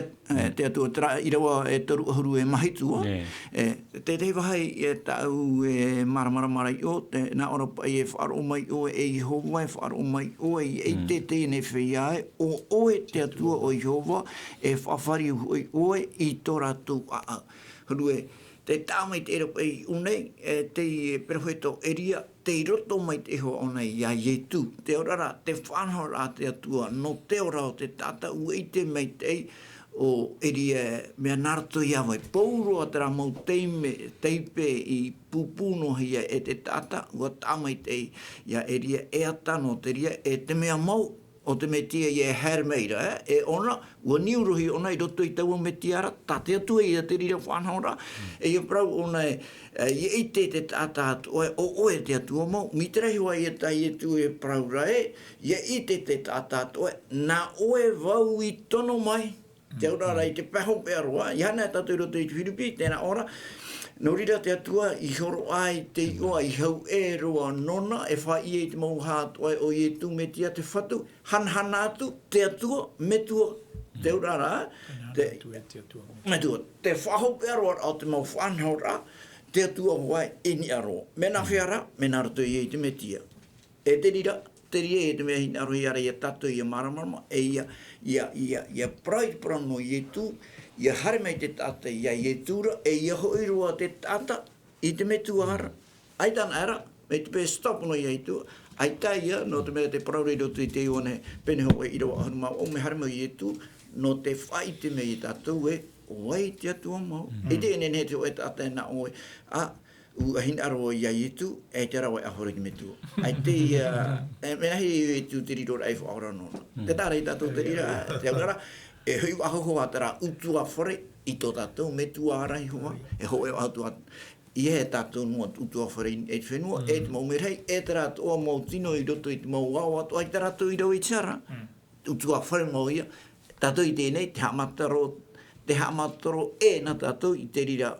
Te Atua, terā ʻīrava e toru ʻahuru e mahitu. E, tētahi vāhi e tāʻu e māramarama ra iō, te nā ʻō ra paʻi e faʻaroʻo mai ʻoe e Iehova, e faʻaroʻo mai ʻoe i ʻite teie nei feiā ē, ʻo ʻoe te Atua ʻo Iehova, e faʻafāriu hoʻi ʻoe i tō rātou ʻāʻau. Huru e, te tāmaitaʻi ra paʻi i ʻō nei, e, te perofeta ʻo Eria, tei roto mai te iho ʻōna iā Ietu. Te ora ra, te faʻanahoraʻa a te Atua, nō te ora o te taʻata, ʻua ʻite maitaʻi ʻo Eria, mea nā roto iā vau. Pauroa terā mau taime, taipe i pūpū noa hia e te taʻata, ʻua tāmaitaʻi iā Eria, e ata nō te reira, e te mea mau, ʻo te Metia ia e haere mai ra, e, e ʻōna, ʻua niu roa hia ʻōna i roto i taua Metia ra, tā te Atua ia te reira faʻanahoraʻa, e ia parau ʻōna e, e, ia ʻite te taʻata atoʻa ē, ʻo ʻoe te Atua mau, mai terā iho ā ia tā Ietu e parau ra ē, ia ʻite te taʻata atoʻa ē, nā ʻoe vau i tono mai, te ora ra i te pae hopeʻa roa, ʻia haere tātou i roto i te Firipi, tē nā ʻō ra, nō reira te Atua i hōroʻa i te iʻoa, i hauʻē roa nōna, e faʻaʻī i te mau hā atoʻa ē ʻo Ietu Metia te Fatu, hanahana atu, te Atua, Metua, te ora ra, te, Metua, te faʻahopeʻa roa o te mau faʻanahoraʻa, te Atua hoʻi i niʻa roa. Mea nāfea ra, mea nā roto ia i te Metia. E te reira, te reira e te mea hinaʻaro ia ra ia tātou ia māramarama, e ia, ia, ia, ia parau i te parau nō Ietu, ia haere mai te taʻata iā Ietu ra, e ia hoʻi roa te taʻata i te Metua ra. ʻAita anaʻe ra, mai te peu e stop noa ia Ietu, ʻaita ia, nō te mea te parau ra i roto i te Ioane, pene hōʻē ʻīrava ʻahuru mā vaʻu, mea haere mai Ietu, nō te faʻaʻite mai ia tātou ē, ʻo vai te Atua mau. ʻAita e nehenehe te hōʻē taʻata e nā ʻō ē, ā, ʻua hinaʻaro iā Ietu, e te rave ʻahore te Metua. ʻAita ia, e, mea rahi Ietu te riro raʻa i faʻaora nōna. Te taʻa ra ia tātou te reira, te aura ra, e hoʻi faʻahou ā terā ʻutuāfare i tō tātou Metua ra iho ā, e hōʻē ʻutuāfare. ʻIa e tātou noa ʻutuāfare i te fenua, e te mau merahi, e terā atoʻa mau tino i roto i te mau ao atoʻa i tā rātou i rave i te hara. ʻUtuāfare mau ia, tātou i teie nei, te haʻamātaro, te haʻamātaro e nā tātou i te reira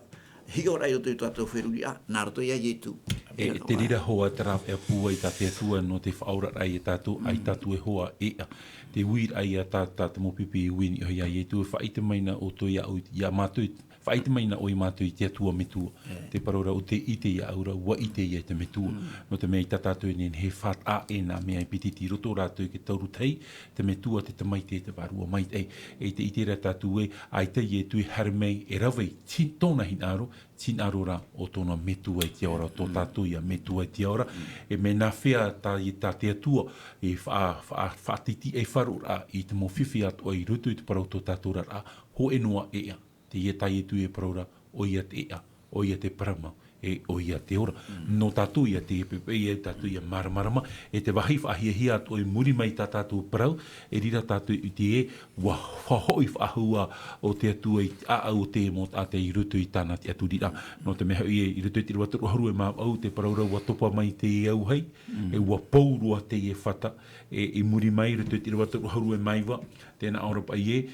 hiʻoraʻa i roto i tō tātou feruriraʻa, nā roto iā Ietu. E, te reira hoʻi terā e pūai tā te Atua nō te faʻaoraraʻa ia tātou, ʻaita tātou e hoʻi ʻēʻa. Te uiraʻa ia tā, tā te mau pipi i ui i niʻa iā Ietu, e faʻaʻite mai na ʻoutou iāʻu, iā mātou, faʻaʻite mai na ʻoe iā mātou i te Atua Metua. Te parau ra ʻo tē ʻite iāʻu ra, ʻua ʻite ia i te Metua. Nō te mea ʻaita tātou e nehenehe e faʻataʻa i nā mea e piti i roto rātou i te taurutahi, te Metua, te Tamaiti, te Vārua Maitaʻi. E te ʻite ra tātou ē, ʻaita Ietu e haere mai e rave i tōna hinaʻaro, hinaʻaro ra ʻo tōna Metua i te ao ra, tō tātou ia Metua i te ao ra. E mea nāfea tā, tā te Atua, e faʻa-, faʻa-, faʻatītīʻaifaro faʻaroʻoraʻa i te mau fifi atoʻa i roto i te parau tō tātou oraraʻa, hōʻē noa ʻēʻa. Teie tā Ietu e parau ra, ʻoia te ʻēʻa, ʻoia te parau mau, e ʻoia te ora. Nō tātou ia te pepe, ia tātou ia māramarama, e te vāhi faʻahiahia atoʻa i muri mai tā tātou parau, e reira tātou i te ē, ʻua faʻahoʻi faʻahou ā ʻo te Atua i te ʻāʻau o te mau taʻata i roto i tāna tiʻaturiraʻa. Nō te mea hoʻi ē, i roto i te ʻīrava toru ʻahuru e mā vaʻu, te parau ra ʻua topa mai te auahi, e ʻua pauroa te fata, e, i muri mai, i roto i te ʻīrava toru ʻahuru e mā iva, tē nā ʻō ra paʻi ē,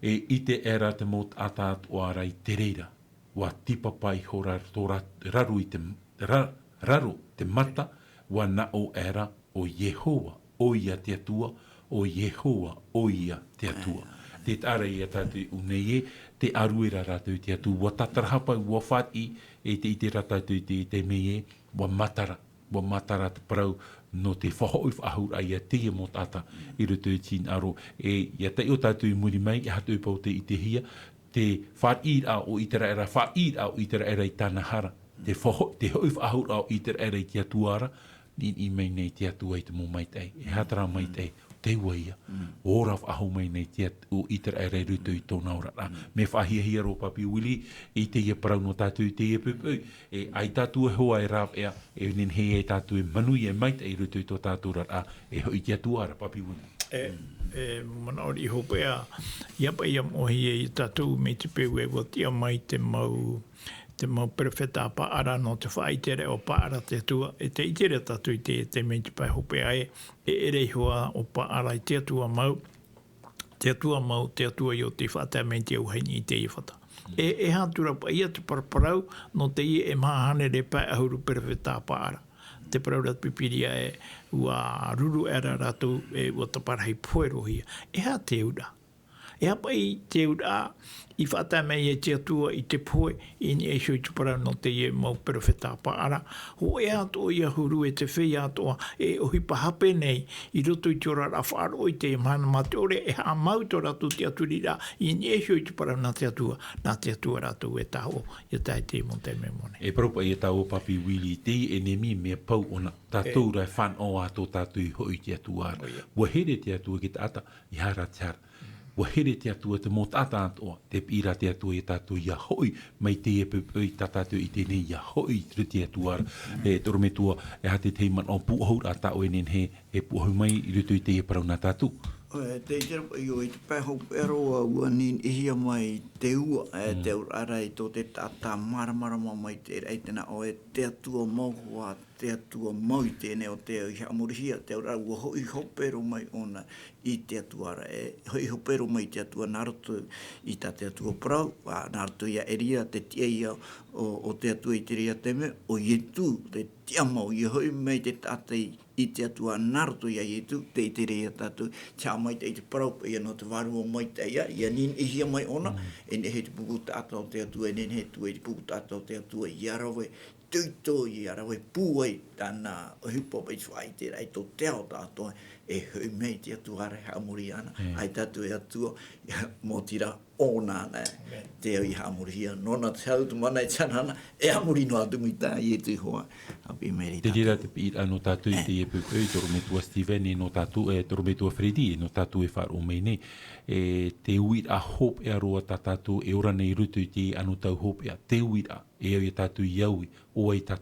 e ʻite aʻera te mau taʻata atoʻa ra i te reira. ʻUa tīpapa ihora tō ra-, raro i te, ra-, raro te mata, ʻua naʻo aʻera ʻo Iehova, ʻoia te Atua, ʻo Iehova, ʻoia te Atua. Te taʻa ra ia tātou i ʻō nei ē, tē ʻārue ra rātou i te Atua, ʻua tātarahapa, ʻua fāriʻi, e te ʻite ra tātou i te, te mea ē, ʻua matara, ʻua matara te parau nō te faʻahoʻi faʻahouraʻa ia teie mau taʻata i roto i te hinaʻaro. E, ʻia taiʻo tātou i muri mai, e aha atu e pau tē ʻitehia, te fāriʻiraʻa o ʻĪteraʻera, fāriʻiraʻa o ʻĪteraʻera i tāna hara, te faʻaho-, te hoʻi faʻahouraʻa o ʻĪteraʻera i te Atua ra, niʻiniʻi mai nei te Atua i te mau maitaʻi, e aha terā maitaʻi, te ua ia, ʻua ora faʻahou mai nei te At-, ʻo ʻĪteraʻera i roto i tōna oraraʻa. Mea faʻahiahia roa, Papi Willie, i teie parau nō tātou i teie poʻipoʻi, e ʻaita tātou e hoʻi e rāveʻa, e nehenehe ai tātou e manuia maitaʻi i roto i tō tātou oraraʻa, e hoʻi te Atua ra, Papi Willie. E, e manaʻo riʻi hopeʻa, ʻia paʻi ʻia moʻehia ia tātou mai te peu ē ʻua tiʻa mai te mau, te mau perofeta a Paʻara nō te faʻaʻiteraʻa o Paʻara te Atua, e tē ʻite ra tātou i te, te mea i te pae hopeʻa ē, e ʻere iho ā ʻo Paʻara i te Atua mau, te Atua mau, te Atua ʻo tei faʻatae mai i te auahi i teie fata. E, e aha atu ra paʻi ia te paraparau, nō teie e maha hānere pae ʻahuru perofeta a Paʻara. Te parau ra te Pīpīria ē, ua ruru aʻera rātou ē ua taparahi poherohia. E aha te auraʻa? E aha paʻi te auraʻa i faʻatae mai ai te Atua i te pohe, i niʻa iho i te parau nō teie mau perofeta Paʻara? Hōʻē atoʻa ia huru e te feiā atoʻa e ʻohipa hape nei i roto i te oraraʻa faʻaroʻo i teie mahana mā te ʻore, e haʻamau tō rātou tiʻaturiraʻa i niʻa iho i te parau nā te Atua, nā te Atua rātou e tahoʻo. Ia tae i teie mau taime moni. E parau paʻi ia tāua Papi Willie, teie ʻenemi mea pau ʻōna, tātou rā e fānaʻo ā tō tātou i hoʻi i te Atua ra. ʻOia. Ua here te Atua i te taʻata, i hara te hara. Ua here te Atua te mau taʻata atoʻa, tē piʻi ra te Atua ia tātou ia hoʻi mai teie poʻipoʻi tā tātou i teie nei ia hoʻi i te Atua ra. E te ʻorometua, e aha te tahi manaʻo pūʻohu ra tā ʻoe e nehenehe e pūʻohu mai i roto i teie parau nā tātou? E, tē ʻite ra paʻi ʻoe, i te pae hopeʻa roa ua niniʻihia mai te ua, e, te auraʻa ra i tō te taʻata māramarama mai te raʻi, tē nā ʻō ē, te Atua mau hoʻi, te Atua mau i teie nei, ʻo te au i haʻamorihia. Te auraʻa ua hoʻi hope roa mai ʻōna i te Atua ra, e, hoʻi hope roa mai i te Atua nā roto i tā te Atua parau, ā, nā roto ia Eria, te tiʻa ia o, o te Atua i terā taime, ʻo Ietu, te tiʻamau, ia hoʻi mai te taʻata i, i te Atua nā roto ia Ietu, tē ʻite ra ia tātou, te haʻamaitaʻi i te parau paʻi ia nō te Vārua Maitaʻi, ia, ia niniʻihia mai ʻōna, e nehenehe te pupu taʻata o te Atua, e nehenehe atu ai te pupu taʻata o te Atua ia rave, itoito, ia rave pūai tāna ʻohipa paʻi i te faʻaʻiteraʻa i tō te ao tātou, e hoʻi mai te Atua ra e haʻamori ana, ʻaita atu e Atua, ia, mau tira ʻōna ana, te au i haʻamorihia, nōna te hau, te mana, e te ananahi, e haʻamori noa atu mai tā Ietu iho ā, ʻāpī mai ra. Te reira te piʻiraʻa nō tātou i teie poʻipoʻi, te ʻorometua Steven, e nō tātou, e te ʻorometua Freddy, e nō tātou e faʻaroʻo mai nei, e te uiraʻa hopeʻa roa tā tātou e ora nei i roto i te anotau hopeʻa, te uiraʻa, e au ia tātou i au i, ʻo vai tā